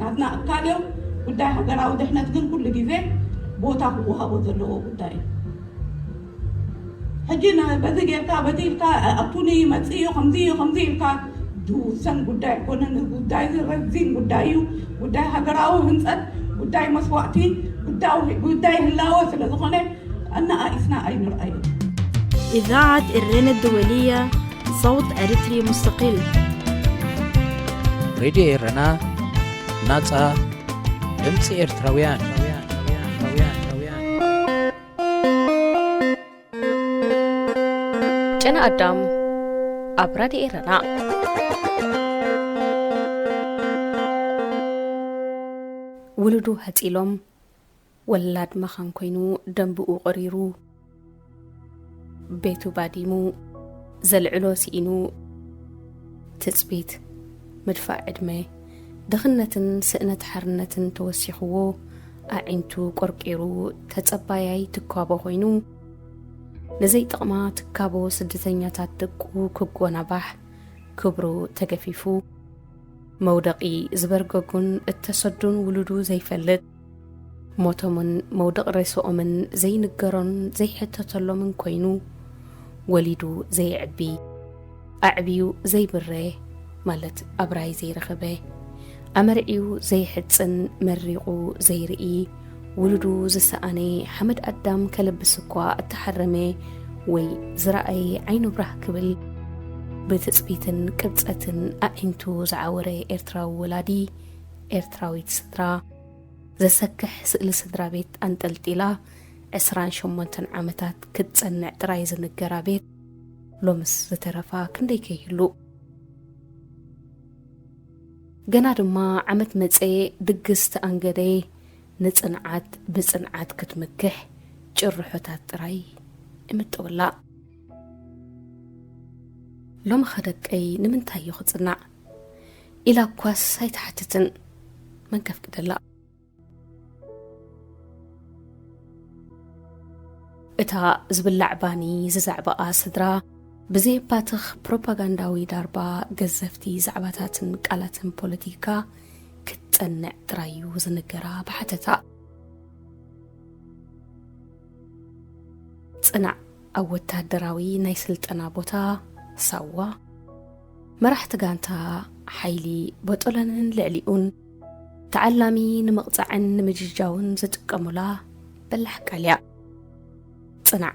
ናትና ኣካል እዮም። ጉዳይ ሃገራዊ ድሕነት ግን ኩሉ ግዜ ቦታ ክወሃቦ ዘለዎ ጉዳይ እዩ። ሕጂ ነ- በዚ ጌርካ በቲ ኢልካ ኣቱኒ መፅእ እዩ ከምዚ እዩ ከምዚ ኢልካ ዝውሰን ጉዳይ ኣይኮነን። እዚ ጉዳይ እዚ ረዚን ጉዳይ እዩ። ጉዳይ ሃገራዊ ህንፀት፣ ጉዳይ መስዋእቲ፣ ጉዳይ ጉዳይ ህላወ ስለ ዝኾነ ኣነኣኢስና ኣይንርኣዮ። إذاعة إرينا الدولية، صوت أريتري مستقل. ሬድዮ ኤረና፣ ናጻ ድምጺ ኤርትራውያን። ጨና ኣዳም ኣብ ራድዮ ኤረና። ውሉዱ ሃጺሎም፣ ወላድ መኻን ኮይኑ ደንብኡ ቆሪሩ፣ ቤቱ ባዲሙ፣ ዘልዕሎ ስኢኑ፣ ትጽቢት፣ ምድፋእ ዕድመ፣ ድኽነትን ስእነት ሓርነትን ተወሲኽዎ፣ ኣዒንቱ ቆርቂሩ ተጸባያይ ትኳቦ ኮይኑ፣ ንዘይጠቕማ ትካቦ ስደተኛታት ደቁ ክጎናባሕ፣ ክብሩ ተገፊፉ፣ መውደቒ ዝበርገጉን እተሰዱን ውሉዱ ዘይፈልጥ፣ ሞቶምን መውደቕ ሬስኦምን ዘይንገሮን ዘይሕተተሎምን ኮይኑ፣ ወሊዱ ዘየዕቢ፣ ኣዕብዩ ዘይብረ ማለት ኣብራይ ዘይረኸበ፣ ኣመርዕዩ ዘይሕጽን መሪቑ ዘይርኢ፣ ውሉዱ ዝሰኣነ ሓመድ ኣዳም ከለብስ እኳ እተሓረመ ወይ ዝረኣየ ዓይኑ ብራህ ክብል ብትጽቢትን ቅብጸትን ኣዒንቱ ዝዓወረ ኤርትራዊ ወላዲ፣ ኤርትራዊት ስድራ፣ ዘሰክሕ ስእሊ ስድራ ቤት ኣንጠልጢላ ዕስራን ሸሞንተን ዓመታት ክትጸንዕ ጥራይ ዝንገራ ቤት ሎምስ ዝተረፋ ክንደይ ከይህሉ። ገና ድማ ዓመት መጸ ድግስ ተኣንገደ ንጽንዓት ብጽንዓት ክትምክሕ ጭርሖታት ጥራይ እምጥውላ። ሎምኸ ደቀይ ንምንታይ እዩ ክጽናዕ? ኢላ እኳስ ኣይትሓትትን። መን ከፍቅደላ? እታ ዝብላዕ ባኒ ዝዛዕባኣ ስድራ፣ ብዘየባትኽ ፕሮፓጋንዳዊ ዳርባ ገዘፍቲ ዛዕባታትን ቃላትን ፖለቲካ ክትጸንዕ ጥራይ እዩ ዝንገራ ብሓተታ። ጽናዕ ኣብ ወተሃደራዊ ናይ ስልጠና ቦታ ሳዋ፣ መራሕቲ ጋንታ ሓይሊ ቦጦለንን ልዕሊኡን ተዓላሚ ንምቕጻዕን ንምጅጃውን ዝጥቀሙላ በላሕ ቃል እያ። ጽናዕ።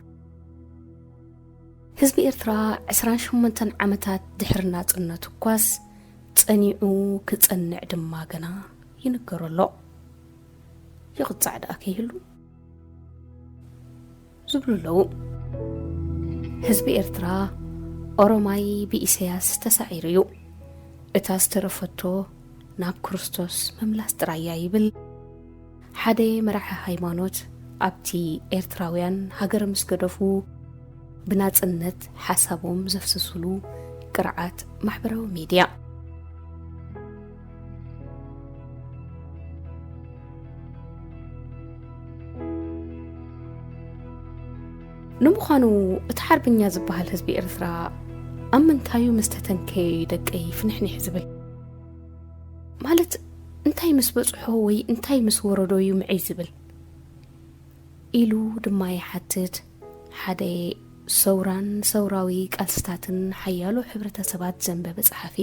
ህዝቢ ኤርትራ ዕስራን ሸሞንተን ዓመታት ድሕሪ ናጽነቱ እኳስ ጸኒዑ ክጸንዕ ድማ ገና ይንገሮ ኣሎ። ይቕጻዕ ደኣ ከይህሉ ዝብሉ ኣለዉ። ህዝቢ ኤርትራ ኦሮማይ ብኢሰያስ ተሳዒሩ እዩ። እታ ዝተረፈቶ ናብ ክርስቶስ ምምላስ ጥራይ እያ ይብል ሓደ መራሒ ሃይማኖት፣ ኣብቲ ኤርትራውያን ሃገር ምስ ገደፉ ብናጽነት ሓሳቦም ዘፍስሱሉ ቅርዓት ማሕበራዊ ሚድያ። ንምዃኑ እቲ ሓርበኛ ዝበሃል ህዝቢ ኤርትራ ኣብ ምንታዩ ምስ ተተንከየ ደቀይ ፍንሕኒሕ ዝብል? ማለት እንታይ ምስ በጽሖ ወይ እንታይ ምስ ወረዶ እዩ ምዕይ ዝብል? ኢሉ ድማ ይሓትት ሓደ ሰውራን ሰውራዊ ቃልስታትን ሓያሎ ሕብረተሰባት ዘንበበ ጸሓፊ።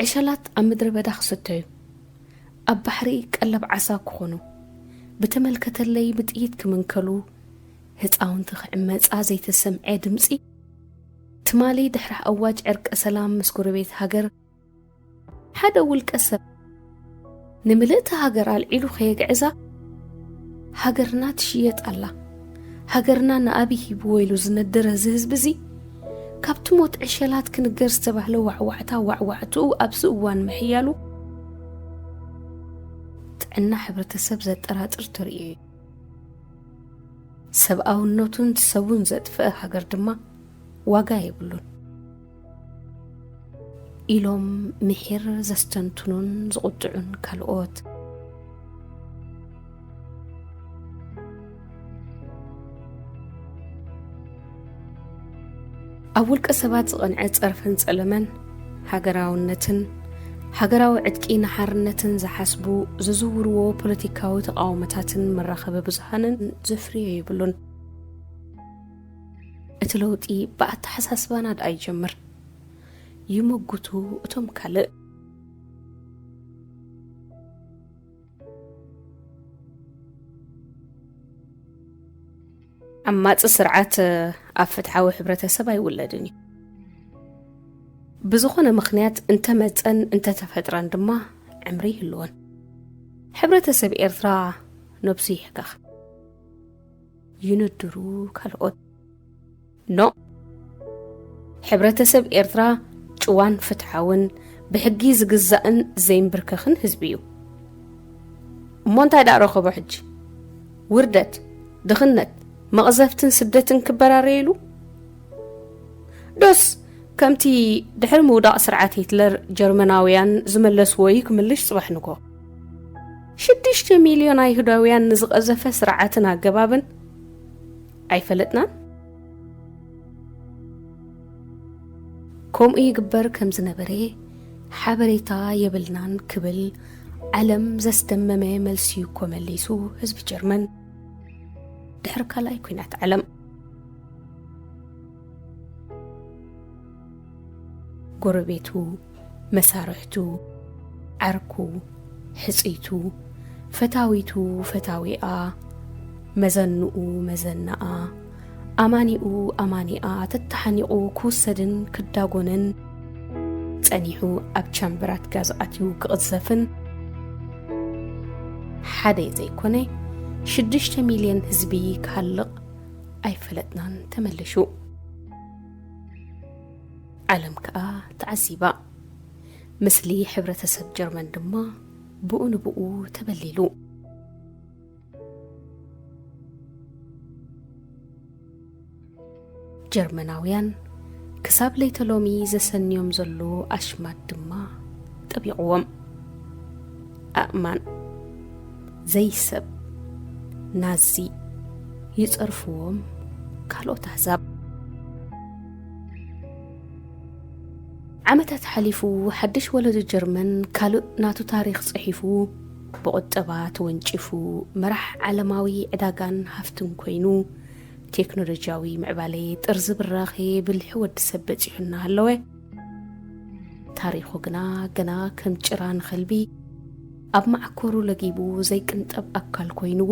ዕሸላት ኣብ ምድረ በዳ ክሰተዩ፣ ኣብ ባሕሪ ቀለብ ዓሳ ክኾኑ፣ ብተመልከተለይ ብጥይት ክምንከሉ፣ ህፃውንቲ ክዕመፃ ዘይተሰምዐ ድምፂ፣ ትማሊ ድሕሪ ኣዋጅ ዕርቀ ሰላም ምስ ጎረቤት ሃገር ሓደ ውልቀ ሰብ ንምልእቲ ሃገር ኣልዒሉ ከየግዕዛ፣ ሃገርና ትሽየጥ ኣላ፣ ሃገርና ንኣብይ ሂብዎ ኢሉ ዝነደረ እዚ ህዝቢ እዚ፣ ካብቲ ሞት ዕሸላት ክንገር ዝተባህለ ዋዕዋዕታ ዋዕዋዕትኡ ኣብዚ እዋን ምሕያሉ፣ ጥዕና ሕብረተሰብ ዘጠራጥር ተርእዮ እዩ። ሰብኣውነቱን ሰቡን ዘጥፍአ ሃገር ድማ ዋጋ የብሉን ኢሎም ምሒር ዘስተንትኑን ዝቑጥዑን ካልኦት። ኣብ ውልቀ ሰባት ዝቐንዐ ጸርፍን ጸለመን፣ ሃገራውነትን ሃገራዊ ዕጥቂ ንሓርነትን ዝሓስቡ ዝዝውርዎ ፖለቲካዊ ተቓውሞታትን መራኸቢ ብዙሃንን ዘፍርዮ የብሉን። እቲ ለውጢ ብኣተሓሳስባና ደኣ ይጀምር፣ ይምጉቱ እቶም ካልእ። ዓማጺ ስርዓት ኣብ ፍትሓዊ ሕብረተሰብ ኣይውለድን እዩ። ብዝኾነ ምኽንያት እንተመጸን እንተተፈጥረን ድማ ዕምሪ ይህልወን። ሕብረተሰብ ኤርትራ ነብሱ ይሕከኽ። ይንድሩ ካልኦት። ኖ። ሕብረተሰብ ኤርትራ ጭዋን ፍትሓውን ብሕጊ ዝግዛእን ዘይምብርከኽን ህዝቢ እዩ። እሞ እንታይ ደኣ ረኸቦ ሕጂ? ውርደት፣ ድኽነት፣ መቕዘፍትን ስደትን ክበራረየሉ? ዶስ ከምቲ ድሕሪ ምውዳቕ ስርዓት ሂትለር ጀርመናውያን ዝመለስዎ እዩ ክምልሽ ጽባሕ ንግሆ? ሽዱሽተ ሚልዮን ኣይሁዳውያን ንዝቐዘፈ ስርዓትን ኣገባብን ኣይፈለጥናን። ከምኡ ይግበር ከም ዝነበረ ሓበሬታ የብልናን ክብል ዓለም ዘስደመመ መልሲ እኮ መሊሱ ህዝቢ ጀርመን ድሕሪ ካልኣይ ኲናት ዓለም። ጎረቤቱ፣ መሳርሕቱ፣ ዓርኩ፣ ሕጽይቱ፣ ፈታዊቱ፣ ፈታዊኣ፣ መዘንኡ፣ መዘናኣ፣ ኣማኒኡ፣ ኣማኒኣ ተተሓኒቑ ክውሰድን ክዳጎንን ጸኒሑ ኣብ ቻምበራት ጋዝ ኣትዩ ክቕዘፍን ሓደ ዘይኮነ ሽዱሽተ ሚልዮን ህዝቢ ክሃልቕ ኣይፈለጥናን ተመሊሹ። ዓለም ከኣ ተዓዚባ። ምስሊ ሕብረተሰብ ጀርመን ድማ ብኡ ንብኡ ተበሊሉ። ጀርመናውያን ክሳብ ለይተ ሎሚ ዘሰንዮም ዘሎ ኣሽማት ድማ ጠቢቕዎም። ኣእማን፣ ዘይሰብ፣ ናዚ፣ ይጸርፍዎም ካልኦት ኣህዛብ። ዓመታት ሓሊፉ፣ ሓድሽ ወለዶ ጀርመን ካልእ ናቱ ታሪኽ ጽሒፉ፣ ብቑጠባ ተወንጪፉ፣ መራሕ ዓለማዊ ዕዳጋን ሃፍትን ኮይኑ፣ ቴክኖሎጂያዊ ምዕባለ ጥርዚ ብራኸ ብልሒ ወዲ ሰብ በጺሑ እናሃለወ፣ ታሪኹ ግና ገና ከም ጭራ ንኸልቢ ኣብ መዓኮሩ ለጊቡ ዘይቅንጠብ ኣካል ኮይንዎ፣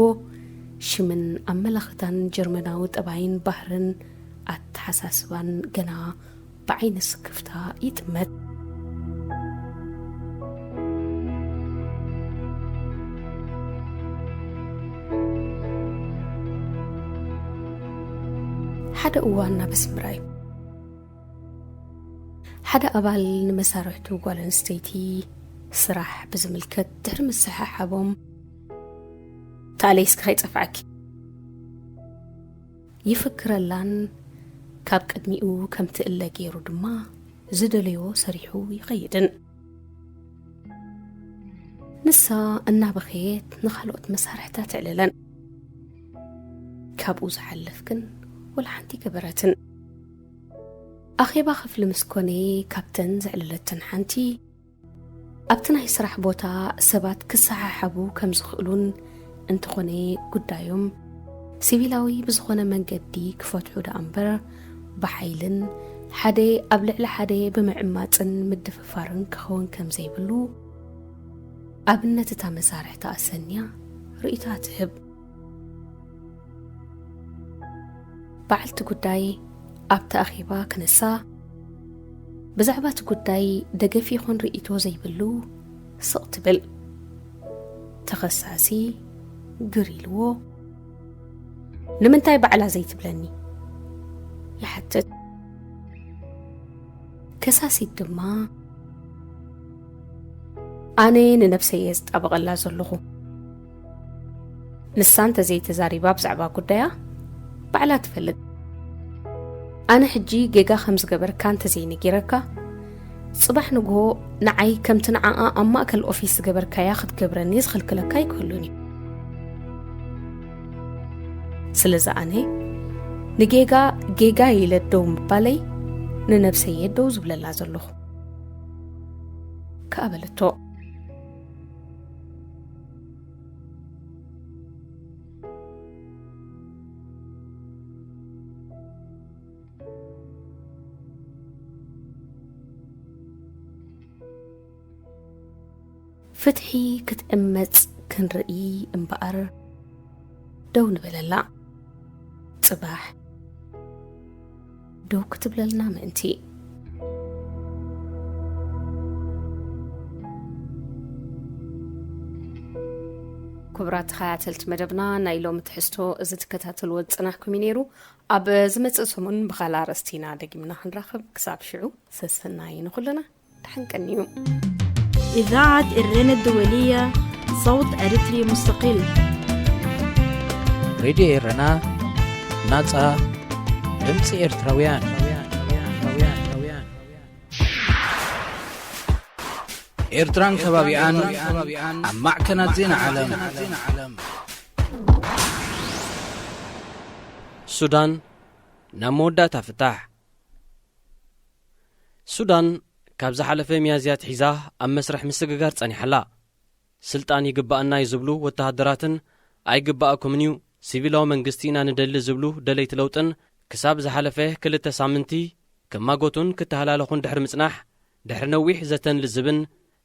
ሽምን ኣመላኽታን ጀርመናዊ ጠባይን ባህርን ኣተሓሳስባን ገና ብዓይኒ ስክፍታ ይጥመት። ሓደ እዋን ናብ ኣስመራ እዩ። ሓደ ኣባል ንመሳርሕቱ ጓል ኣንስተይቲ ስራሕ ብዝምልከት ድሕሪ ምስሕሓቦም፣ "ታለይ እስኪ ከይጸፍዓኪ?" ይፍክረላን ካብ ቅድሚኡ ከም ትእለ ገይሩ ድማ ዝደለዮ ሰሪሑ ይኸይድን። ንሳ እናበኸየት ንኻልኦት መሳርሕታ ትዕልለን። ካብኡ ዝሓልፍ ግን ወላ ሓንቲ ገበረትን። ኣኼባ ክፍሊ ምስ ኮነ፣ ካብተን ዘዕለለተን ሓንቲ፣ ኣብቲ ናይ ስራሕ ቦታ ሰባት ክሰሓሓቡ ከም ዝኽእሉን እንተኾነ ጉዳዮም ሲቪላዊ ብዝኾነ መንገዲ ክፈትሑ ደኣ እምበር፣ ብሓይልን ሓደ ኣብ ልዕሊ ሓደ ብምዕማጽን ምድፍፋርን ክኸውን ከም ዘይብሉ፣ ኣብነት እታ መሳርሕቲ ኣሰንያ ርእይቶኣ ትህብ። በዓልቲ ጉዳይ ኣብቲ ኣኼባ ክነሳ፣ ብዛዕባ እቲ ጉዳይ ደገፍ ይኹን ርእይቶ ዘይብሉ ስቕ ትብል። ተኸሳሲ ግር ኢልዎ፣ "ንምንታይ ባዕላ ዘይትብለኒ?" ይሓትት። ከሳሲት ድማ፣ "ኣነ ንነብሰይ እየ ዝጣበቐላ ዘለኹ። ንሳ እንተዘይተዛሪባ ብዛዕባ ጉዳያ፣ ባዕላ ትፈልጥ። ኣነ ሕጂ ጌጋ ከም ዝገበርካ እንተዘይነጊረካ፣ ጽባሕ ንግሆ ንዓይ ከምቲ ንዓኣ ኣብ ማእከል ኦፊስ ዝገበርካያ ክትገብረኒ ዝኽልክለካ ኣይክህሉን እዩ። ስለዚ ኣነ ንጌጋ ጌጋ ኢለ ደው ምባለይ ንነብሰይ እየ ደው ዝብለላ ዘለኹ" ከኣ በለቶ። ፍትሒ ክትዕመጽ ክንርኢ እምበኣር ደው ንበለላ። ጽባሕ ደው ክትብለልና ምእንቲ። ክቡራት ተኸታተልቲ መደብና፣ ናይ ሎሚ ትሕዝቶ እዚ ትከታተልዎ ዝጸናሕኩም እዩ ነይሩ። ኣብ ዝመጽእ ሰሙን ብኻልእ ኣርእስቲ ኢና ደጊምና ክንራኸብ። ክሳብ ሽዑ ሰሰናዩ ንኹልና። ደሓን ቀንዩ። إذاعة إرنا الدولية، صوت أريتري مستقل. ሬድዮ ኤረና፣ ናጻ ድምጺ ኤርትራውያን። ኤርትራን ከባቢኣን ኣብ ማዕከናት ዜና ዓለም። ሱዳን ናብ መወዳእታ ፍታሕ። ሱዳን ካብ ዝሓለፈ ሚያዝያ ኣትሒዛ ኣብ መስርሕ ምስግጋር ጸኒሓ ኣላ። ስልጣን ይግባኣና እዩ ዝብሉ ወተሃደራትን ኣይግባኣኩምን እዩ፣ ሲቪላዊ መንግስቲ ኢና ንደሊ ዝብሉ ደለይቲ ለውጥን ክሳብ ዝሓለፈ ክልተ ሳምንቲ ክማጎቱን ክተሃላለኹን ድሕሪ ምጽናሕ፣ ድሕሪ ነዊሕ ዘተን ልዝብን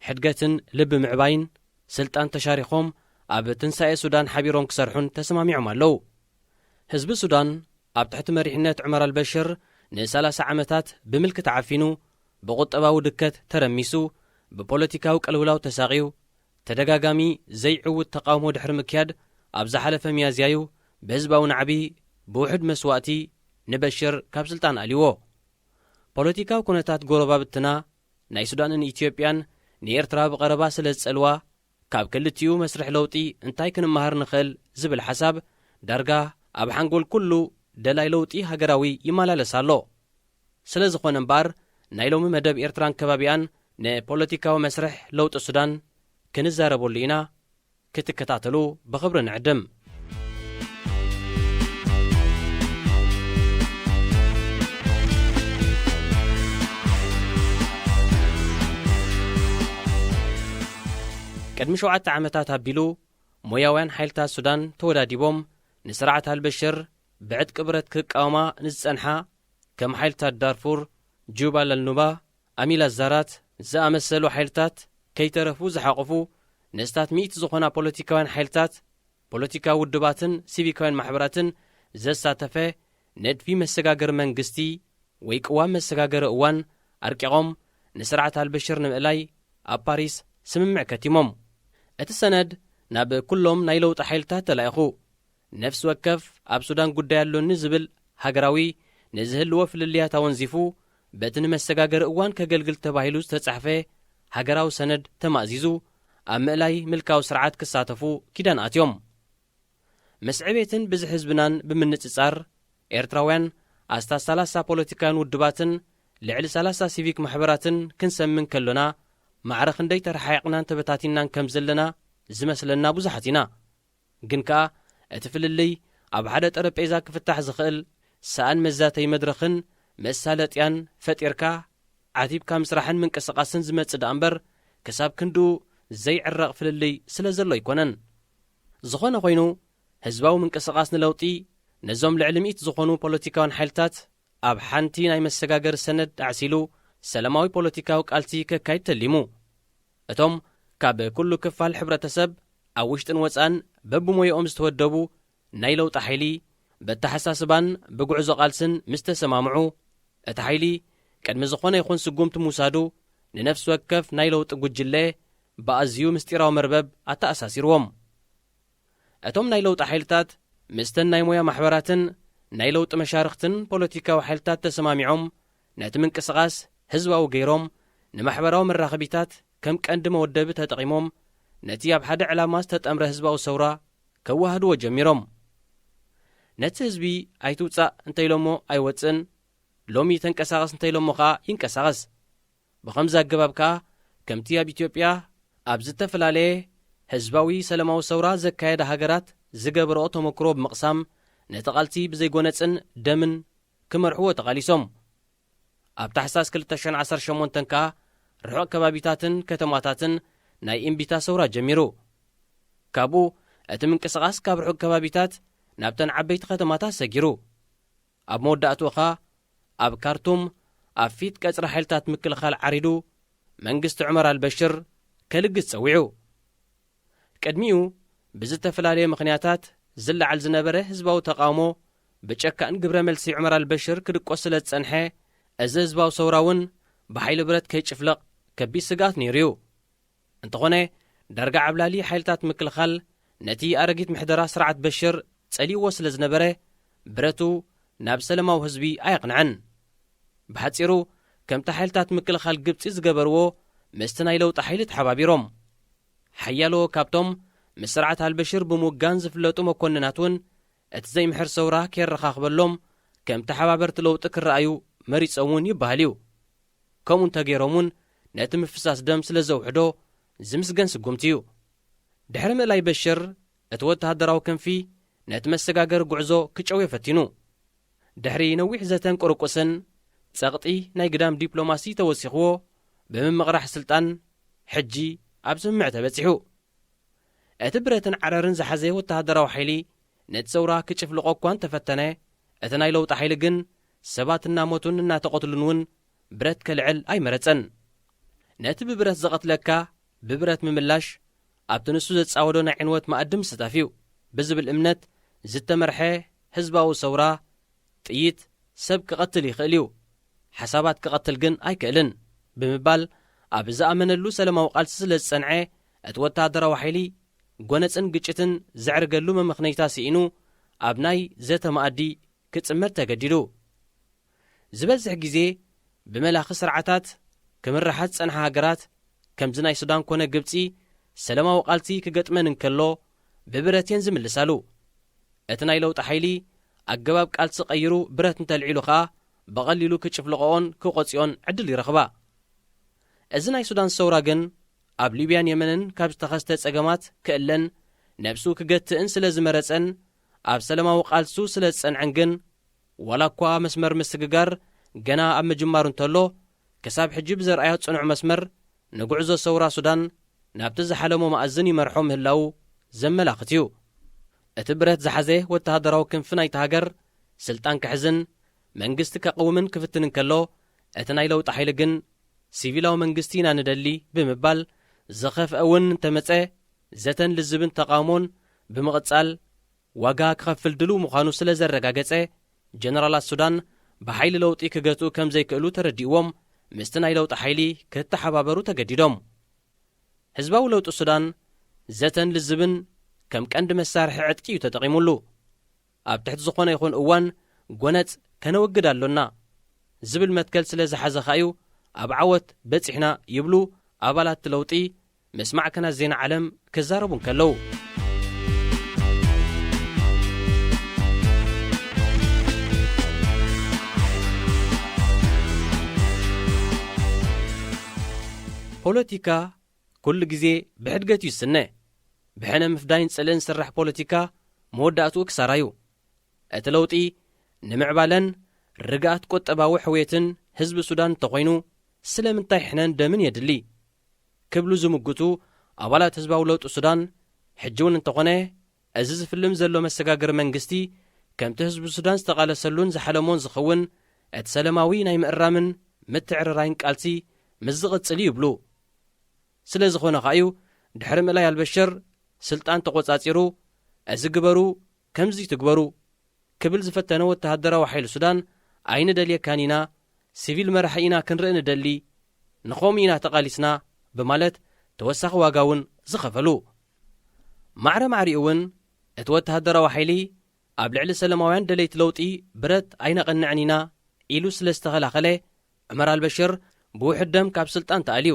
ሕድገትን ልቢ ምዕባይን ስልጣን ተሻሪኾም ኣብ ትንሳኤ ሱዳን ሓቢሮም ክሰርሑን ተሰማሚዖም ኣለዉ። ህዝቢ ሱዳን ኣብ ትሕቲ መሪሕነት ዑመር ኣልበሽር ንሰላሳ ዓመታት ብምልኪ ተዓፊኑ፣ ብቁጠባዊ ድከት ተረሚሱ፣ ብፖለቲካዊ ቅልውላው ተሳቕዩ፣ ተደጋጋሚ ዘይዕዉት ተቓውሞ ድሕሪ ምክያድ፣ ኣብ ዝሓለፈ ሚያዝያዩ ብህዝባዊ ናዕቢ ብውሑድ መስዋእቲ ንበሽር ካብ ስልጣን ኣልይዎ። ፖለቲካዊ ኩነታት ጎረባብትና ናይ ሱዳንን ኢትዮጵያን ንኤርትራ ብቐረባ ስለ ዝጸልዋ፣ ካብ ክልቲኡ መስርሕ ለውጢ እንታይ ክንመሃር ንኽእል ዝብል ሓሳብ ዳርጋ ኣብ ሓንጎል ኩሉ ደላይ ለውጢ ሃገራዊ ይመላለስ ኣሎ። ስለ ዝኾነ እምበኣር፣ ናይ ሎሚ መደብ ኤርትራን ከባቢኣን ንፖለቲካዊ መስርሕ ለውጢ ሱዳን ክንዛረበሉ ኢና፣ ክትከታተሉ ብኽብሪ ንዕድም። ቅድሚ ሸውዓተ ዓመታት ኣቢሉ፣ ሞያውያን ሓይልታት ሱዳን ተወዳዲቦም ንስርዓት ኣልበሽር ብዕጥቂ ብረት ክቃወማ ንዝጸንሓ፣ ከም ሓይልታት ዳርፉር፣ ጁባል ኣልኑባ፣ ኣሚል ኣዛራት ዝኣመሰሉ ሓይልታት ከይተረፉ ዝሓቆፉ፣ ንስታት ሚእቲ ዝኾና ፖለቲካውያን ሓይልታት፣ ፖለቲካዊ ውድባትን ሲቪካውያን ማሕበራትን ዘሳተፈ ንድፊ መሰጋገሪ መንግስቲ ወይ ቅዋም መሰጋገሪ እዋን ኣርቂቖም፣ ንስርዓት ኣልበሽር ንምእላይ ኣብ ፓሪስ ስምምዕ ከቲሞም። እቲ ሰነድ ናብ ኩሎም ናይ ለውጢ ሓይልታት ተላኢኹ። ነፍሲ ወከፍ ኣብ ሱዳን ጉዳይ ኣሎኒ ዝብል ሃገራዊ ንዝህልዎ ፍልልያት ኣወንዚፉ፣ በቲ ንመሰጋገሪ እዋን ከገልግል ተባሂሉ ዝተጻሕፈ ሃገራዊ ሰነድ ተማእዚዙ፣ ኣብ ምእላይ ምልካዊ ስርዓት ክሳተፉ ኪዳን ኣትዮም። ምስ ዕቤትን ብዝሒ ህዝብናን ብምንጽጻር፣ ኤርትራውያን ኣስታት ሰላሳ ፖለቲካውያን ውድባትን ልዕሊ ሰላሳ ሲቪክ ማሕበራትን ክንሰምን ከሎና፣ ማዕረ ክንደይ ተረሓሒቕናን ተበታቲንናን ከም ዘለና ዝመስለና ብዙሓት ኢና። ግን ከኣ፣ እቲ ፍልልይ ኣብ ሓደ ጠረጴዛ ክፍታሕ ዝኽእል ሰኣን መዛተዪ መድረኽን መሳለጥያን ፈጢርካ፣ ዓቲብካ ምስራሕን ምንቅስቓስን ዝመጽእ ደኣ እምበር፣ ክሳብ ክንድኡ ዘይዕረቕ ፍልልይ ስለ ዘሎ ኣይኮነን። ዝኾነ ኮይኑ፣ ህዝባዊ ምንቅስቓስ ንለውጢ ነዞም ልዕሊ ሚእቲ ዝኾኑ ፖለቲካውያን ሓይልታት ኣብ ሓንቲ ናይ መሰጋገሪ ሰነድ ኣዕሲሉ ሰላማዊ ፖለቲካዊ ቃልሲ ከካይድ ተሊሙ። እቶም ካብ ኩሉ ክፋል ሕብረተሰብ ኣብ ውሽጥን ወጻእን በብሞያኦም ዝተወደቡ ናይ ለውጢ ሓይሊ በተሓሳስባን ብጉዕዞ ቃልስን ምስ ተሰማምዑ፣ እቲ ሓይሊ ቅድሚ ዝኾነ ይኹን ስጉምቲ ምውሳዱ ንነፍሲ ወከፍ ናይ ለውጢ ጉጅለ ብኣዝዩ ምስጢራዊ መርበብ ኣተኣሳሲርዎም። እቶም ናይ ለውጢ ሓይልታት ምስተን ናይ ሞያ ማሕበራትን ናይ ለውጢ መሻርኽትን ፖለቲካዊ ሓይልታት ተሰማሚዖም ነቲ ምንቅስቓስ ህዝባዊ ገይሮም ንማሕበራዊ መራኸቢታት ከም ቀንዲ መወደቢ ተጠቒሞም ነቲ ኣብ ሓደ ዕላማ ዝተጠምረ ህዝባዊ ሰውራ ከወሃድዎ ጀሚሮም። ነቲ ህዝቢ ኣይትውጻእ እንተኢሎሞ ኣይወጽእን፣ ሎሚ ተንቀሳቐስ እንተኢሎሞ ከኣ ይንቀሳቐስ። ብኸምዚ ኣገባብ ከኣ ከምቲ ኣብ ኢትዮጵያ ኣብ ዝተፈላለየ ህዝባዊ ሰላማዊ ሰውራ ዘካየዳ ሃገራት ዝገበረኦ ተመክሮ ብምቕሳም ነቲ ቃልሲ ብዘይጎነጽን ደምን ክመርሕዎ ተቓሊሶም። ኣብ ታሕሳስ ክልተ ሽሕን ዓሰርተ ሸሞንተን ከኣ ርሑቕ ከባቢታትን ከተማታትን ናይ እምቢታ ሰውራ ጀሚሩ። ካብኡ እቲ ምንቅስቓስ ካብ ርሑቕ ከባቢታት ናብተን ዓበይቲ ከተማታት ሰጊሩ። ኣብ መወዳእትኡ ኸኣ ኣብ ካርቱም ኣብ ፊት ቀጽሪ ሓይልታት ምክልኻል ዓሪዱ መንግስቲ ዑመር ኣልበሽር ከልግስ ጸዊዑ። ቅድሚኡ ብዝተፈላለየ ምኽንያታት ዝለዓል ዝነበረ ህዝባዊ ተቓውሞ ብጨካን ግብረ መልሲ ዑመር ኣልበሽር ክድቆስ ስለ ዝጸንሐ፣ እዚ ህዝባዊ ሰውራ እውን ብሓይሊ ብረት ከይጭፍለቕ ከቢድ ስግኣት ነይሩ እዩ። እንተኾነ፣ ዳርጋ ዓብላሊ ሓይልታት ምክልኻል ነቲ ኣረጊት ምሕደራ ስርዓት በሽር ጸሊእዎ ስለ ዝነበረ፣ ብረቱ ናብ ሰለማዊ ህዝቢ ኣየቕንዐን። ብሓጺሩ፣ ከምቲ ሓይልታት ምክልኻል ግብጺ ዝገበርዎ፣ ምስቲ ናይ ለውጢ ሓይሊ ተሓባቢሮም። ሓያሎ ካብቶም ምስ ስርዓት ኣልበሽር ብምውጋን ዝፍለጡ መኮንናት እውን፣ እቲ ዘይምሕር ሰውራ ከየረኻኽበሎም፣ ከም ተሓባበርቲ ለውጢ ክረኣዩ መሪጾም እውን ይበሃል እዩ። ከምኡ እንተገይሮም እውን፣ ነቲ ምፍሳስ ደም ስለ ዘውሕዶ ዝምስገን ስጉምቲ እዩ። ድሕሪ ምእላይ በሽር፣ እቲ ወተሃደራዊ ክንፊ ነቲ መሰጋገሪ ጉዕዞ ክጨውዮ ፈቲኑ። ድሕሪ ነዊሕ ዘተን ቁርቁስን፣ ጸቕጢ ናይ ግዳም ዲፕሎማሲ ተወሲኽዎ፣ ብምምቕራሕ ስልጣን፣ ሕጂ ኣብ ስምምዕ ተበጺሑ። እቲ ብረትን ዓረርን ዝሓዘ ወተሃደራዊ ሓይሊ ነቲ ሰውራ ክጭፍልቖ እኳ እንተፈተነ፣ እቲ ናይ ለውጢ ሓይሊ ግን ሰባት እናሞቱን እናተቐትሉን እውን ብረት ከልዕል ኣይመረጸን። ነቲ ብብረት ዝቐትለካ ብብረት ምምላሽ ኣብቲ ንሱ ዘጻወዶ ናይ ዕንወት መኣዲ ምስታፍ እዩ ብዝብል እምነት ዝተመርሐ ህዝባዊ ሰውራ፣ ጥይት ሰብ ክቐትል ይኽእል እዩ፣ ሓሳባት ክቐትል ግን ኣይክእልን ብምባል ኣብ ዝኣመነሉ ሰላማዊ ቃልሲ ስለ ዝጸንዐ፣ እቲ ወተሃደራዊ ሓይሊ ጎነጽን ግጭትን ዘዕርገሉ መመኽነይታ ስኢኑ ኣብ ናይ ዘተ መኣዲ ክጽመድ ተገዲዱ። ዝበዝሕ ግዜ ብመላኺ ስርዓታት ክምርሓ ዝጸንሓ ሃገራት፣ ከምዚ ናይ ሱዳን ኮነ ግብጺ፣ ሰላማዊ ቃልሲ ክገጥመን እንከሎ ብብረት እየን ዝምልሳሉ። እቲ ናይ ለውጢ ሓይሊ ኣገባብ ቃልሲ ቀይሩ ብረት እንተልዒሉ ኸኣ ብቐሊሉ ክጭፍልቐኦን ክቖጽኦን ዕድል ይረኽባ። እዚ ናይ ሱዳን ሰውራ ግን ኣብ ሊብያን የመንን ካብ ዝተኸስተ ጸገማት ክእለን ነብሱ ክገትእን ስለ ዝመረጸን ኣብ ሰለማዊ ቃልሱ ስለ ዝጸንዐን ግን ዋላ እኳ መስመር ምስግጋር ገና ኣብ ምጅማሩ እንተሎ ክሳብ ሕጂ ብዘርኣዮ ጽኑዕ መስመር ንጉዕዞ ሰውራ ሱዳን ናብቲ ዝሓለሞ መኣዝን ይመርሖ ምህላዉ ዘመላኽት እዩ። እቲ ብረት ዝሓዘ ወተሃደራዊ ክንፊ ናይቲ ሃገር ስልጣን ክሕዝን መንግስቲ ከቕውምን ክፍትን እንከሎ እቲ ናይ ለውጢ ሓይሊ ግን ሲቪላዊ መንግስቲ ኢና ንደሊ ብምባል ዝኸፍአ እውን እንተመጸ ዘተን ልዝብን ተቓውሞን ብምቕጻል ዋጋ ክኸፍል ድሉው ምዃኑ ስለ ዘረጋገጸ ጀነራላት ሱዳን ብሓይሊ ለውጢ ክገትኡ ከም ዘይክእሉ ተረዲእዎም ምስቲ ናይ ለውጢ ሓይሊ ክተሓባበሩ ተገዲዶም። ህዝባዊ ለውጢ ሱዳን ዘተን ልዝብን ከም ቀንዲ መሳርሒ ዕጥቂ እዩ ተጠቒሙሉ። ኣብ ትሕቲ ዝኾነ ይኹን እዋን ጎነጽ ከነወግድ ኣሎና ዝብል መትከል ስለ ዝሓዘ ኸኣ እዩ ኣብ ዓወት በጺሕና ይብሉ ኣባላት ለውጢ ምስ ማዕከናት ዜና ዓለም ክዛረቡ እንከለዉ። ፖለቲካ ኩሉ ግዜ ብሕድገት እዩ ዝስነ። ብሕነ ምፍዳይን ጽልእን ዝስራሕ ፖለቲካ መወዳእትኡ ክሳራ እዩ። እቲ ለውጢ ንምዕባለን ርግኣት ቁጠባዊ ሕውየትን ህዝቢ ሱዳን እንተኾይኑ ስለምንታይ ሕነን ደምን የድሊ? ክብሉ ዝምግቱ ኣባላት ህዝባዊ ለውጢ ሱዳን፣ ሕጂ እውን እንተኾነ እዚ ዝፍልም ዘሎ መሰጋገሪ መንግስቲ ከምቲ ህዝቢ ሱዳን ዝተቓለሰሉን ዝሓለሞን ዝኸውን እቲ ሰለማዊ ናይ ምእራምን ምትዕርራይን ቃልሲ ምስ ዝቕጽል እዩ ይብሉ። ስለ ዝኾነ ኸኣ እዩ ድሕሪ ምእላይ ኣልበሽር ስልጣን ተቖጻጺሩ፣ እዚ ግበሩ፣ ከምዚ ትግበሩ ክብል ዝፈተነ ወተሃደራዊ ሓይሊ ሱዳን ኣይንደልየካን ኢና፣ ሲቪል መራሒ ኢና ክንርኢ ንደሊ፣ ንኸምኡ ኢና ተቓሊስና ብማለት ተወሳኺ ዋጋ እውን ዝኸፈሉ። ማዕረ ማዕሪኡ እውን እቲ ወተሃደራዊ ሓይሊ ኣብ ልዕሊ ሰለማውያን ደለይቲ ለውጢ ብረት ኣይነቐንዕን ኢና ኢሉ ስለ ዝተኸላኸለ ዑመር ኣልበሽር ብውሑድ ደም ካብ ስልጣን ተኣልዩ።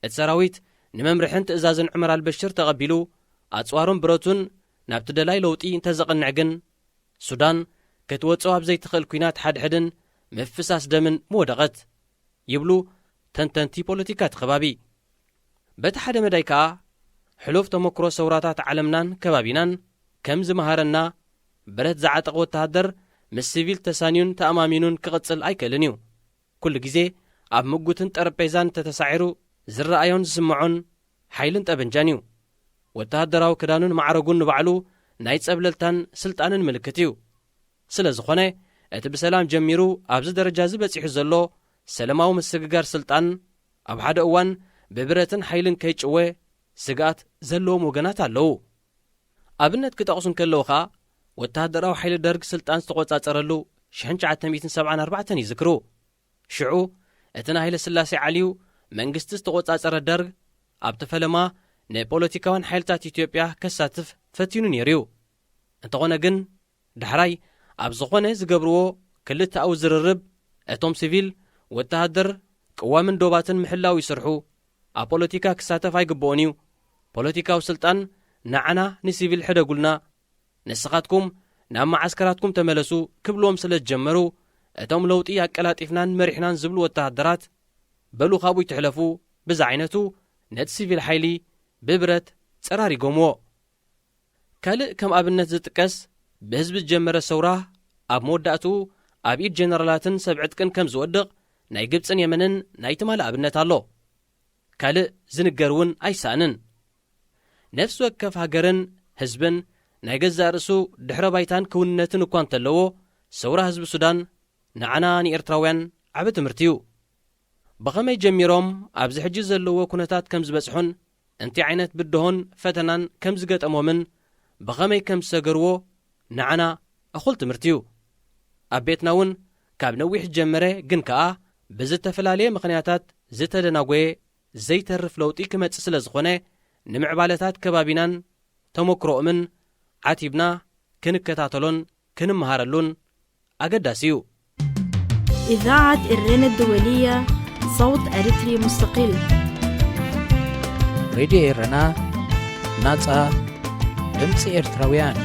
እቲ ሰራዊት ንመምርሕን ትእዛዝን ዑመር ኣልበሽር ተቐቢሉ ኣጽዋሩን ብረቱን ናብቲ ደላይ ለውጢ እንተዘቕንዕ ግን ሱዳን ክትወጽኦ ኣብ ዘይትኽእል ኲናት ሓድሕድን ምፍሳስ ደምን ምወደቐት ይብሉ ተንተንቲ ፖለቲካ እቲ ከባቢ። በቲ ሓደ መዳይ ከኣ ሕሉፍ ተመክሮ ሰውራታት ዓለምናን ከባቢናን ከም ዝመሃረና ብረት ዝዓጠቐ ወተሃደር ምስ ሲቪል ተሳንዩን ተኣማሚኑን ክቕጽል ኣይክእልን እዩ። ኩሉ ግዜ ኣብ ምጉትን ጠረጴዛን እንተተሳዒሩ ዝረኣዮን ዝስምዖን ሓይልን ጠበንጃን እዩ። ወተሃደራዊ ክዳኑን ማዕረጉን ንባዕሉ ናይ ጸብለልታን ስልጣንን ምልክት እዩ። ስለ ዝኾነ እቲ ብሰላም ጀሚሩ ኣብዚ ደረጃ እዚ በጺሑ ዘሎ ሰለማዊ ምስግጋር ስልጣን ኣብ ሓደ እዋን ብብረትን ሓይልን ከይጭወ ስግኣት ዘለዎም ወገናት ኣለዉ። ኣብነት ክጠቕሱ እንከለዉ ኸኣ ወተሃደራዊ ሓይሊ ደርግ ስልጣን ዝተቖጻጸረሉ ሽሕን ትሽዓተ ሚእትን ሰብዓን ኣርባዕተን ይዝክሩ። ሽዑ እቲ ንሃይለ ስላሴ ዓልዩ መንግስቲ ዝተቖጻጸረ ደርግ ኣብቲ ፈለማ ንፖለቲካውያን ሓይልታት ኢትዮጵያ ከሳትፍ ፈቲኑ ነይሩ እዩ። እንተኾነ ግን ዳሕራይ ኣብ ዝኾነ ዝገብርዎ ክልተኣዊ ዝርርብ እቶም ሲቪል ወተሃደር ቅዋምን ዶባትን ምሕላው ይስርሑ፣ ኣብ ፖለቲካ ክሳተፍ ኣይግብኦን እዩ፣ ፖለቲካዊ ስልጣን ንዓና ንሲቪል ሕደጉልና፣ ንስኻትኩም ናብ መዓስከራትኩም ተመለሱ ክብልዎም ስለ ዝጀመሩ እቶም ለውጢ ኣቀላጢፍናን መሪሕናን ዝብሉ ወተሃደራት በሉ ካብኡ ይትሕለፉ ብዝዓይነቱ ነቲ ሲቪል ሓይሊ ብብረት ጸራሪጎምዎ። ካልእ ከም ኣብነት ዝጥቀስ ብህዝቢ ዝጀመረ ሰውራ ኣብ መወዳእትኡ ኣብ ኢድ ጀነራላትን ሰብ ዕጥቅን ከም ዝወድቕ ናይ ግብጽን የመንን ናይ ትማሊ ኣብነት ኣሎ። ካልእ ዝንገር እውን ኣይሰኣንን። ነፍሲ ወከፍ ሃገርን ህዝብን ናይ ገዛእ ርእሱ ድሕረ ባይታን ክውንነትን እኳ እንተለዎ ሰውራ ህዝቢ ሱዳን ንዓና ንኤርትራውያን ዓቢ ትምህርቲ እዩ። ብኸመይ ጀሚሮም ኣብዚ ሕጂ ዘለዎ ኩነታት ከም ዝበጽሑን እንታይ ዓይነት ብድሆን ፈተናን ከም ዝገጠሞምን ብኸመይ ከም ዝሰገርዎ ንዓና እኹል ትምህርቲ እዩ። ኣብ ቤትና እውን ካብ ነዊሕ ዝጀመረ ግን ከኣ ብዝተፈላለየ ምኽንያታት ዝተደናጎየ ዘይተርፍ ለውጢ ክመጽእ ስለ ዝኾነ ንምዕባለታት ከባቢናን ተመክሮኦምን ዓቲብና ክንከታተሎን ክንመሃረሉን ኣገዳሲ እዩ። إذاعة إرينا الدولية صوت أريتري مستقل. ሬድዮ ኤረና ናጻ ድምፂ ኤርትራውያን።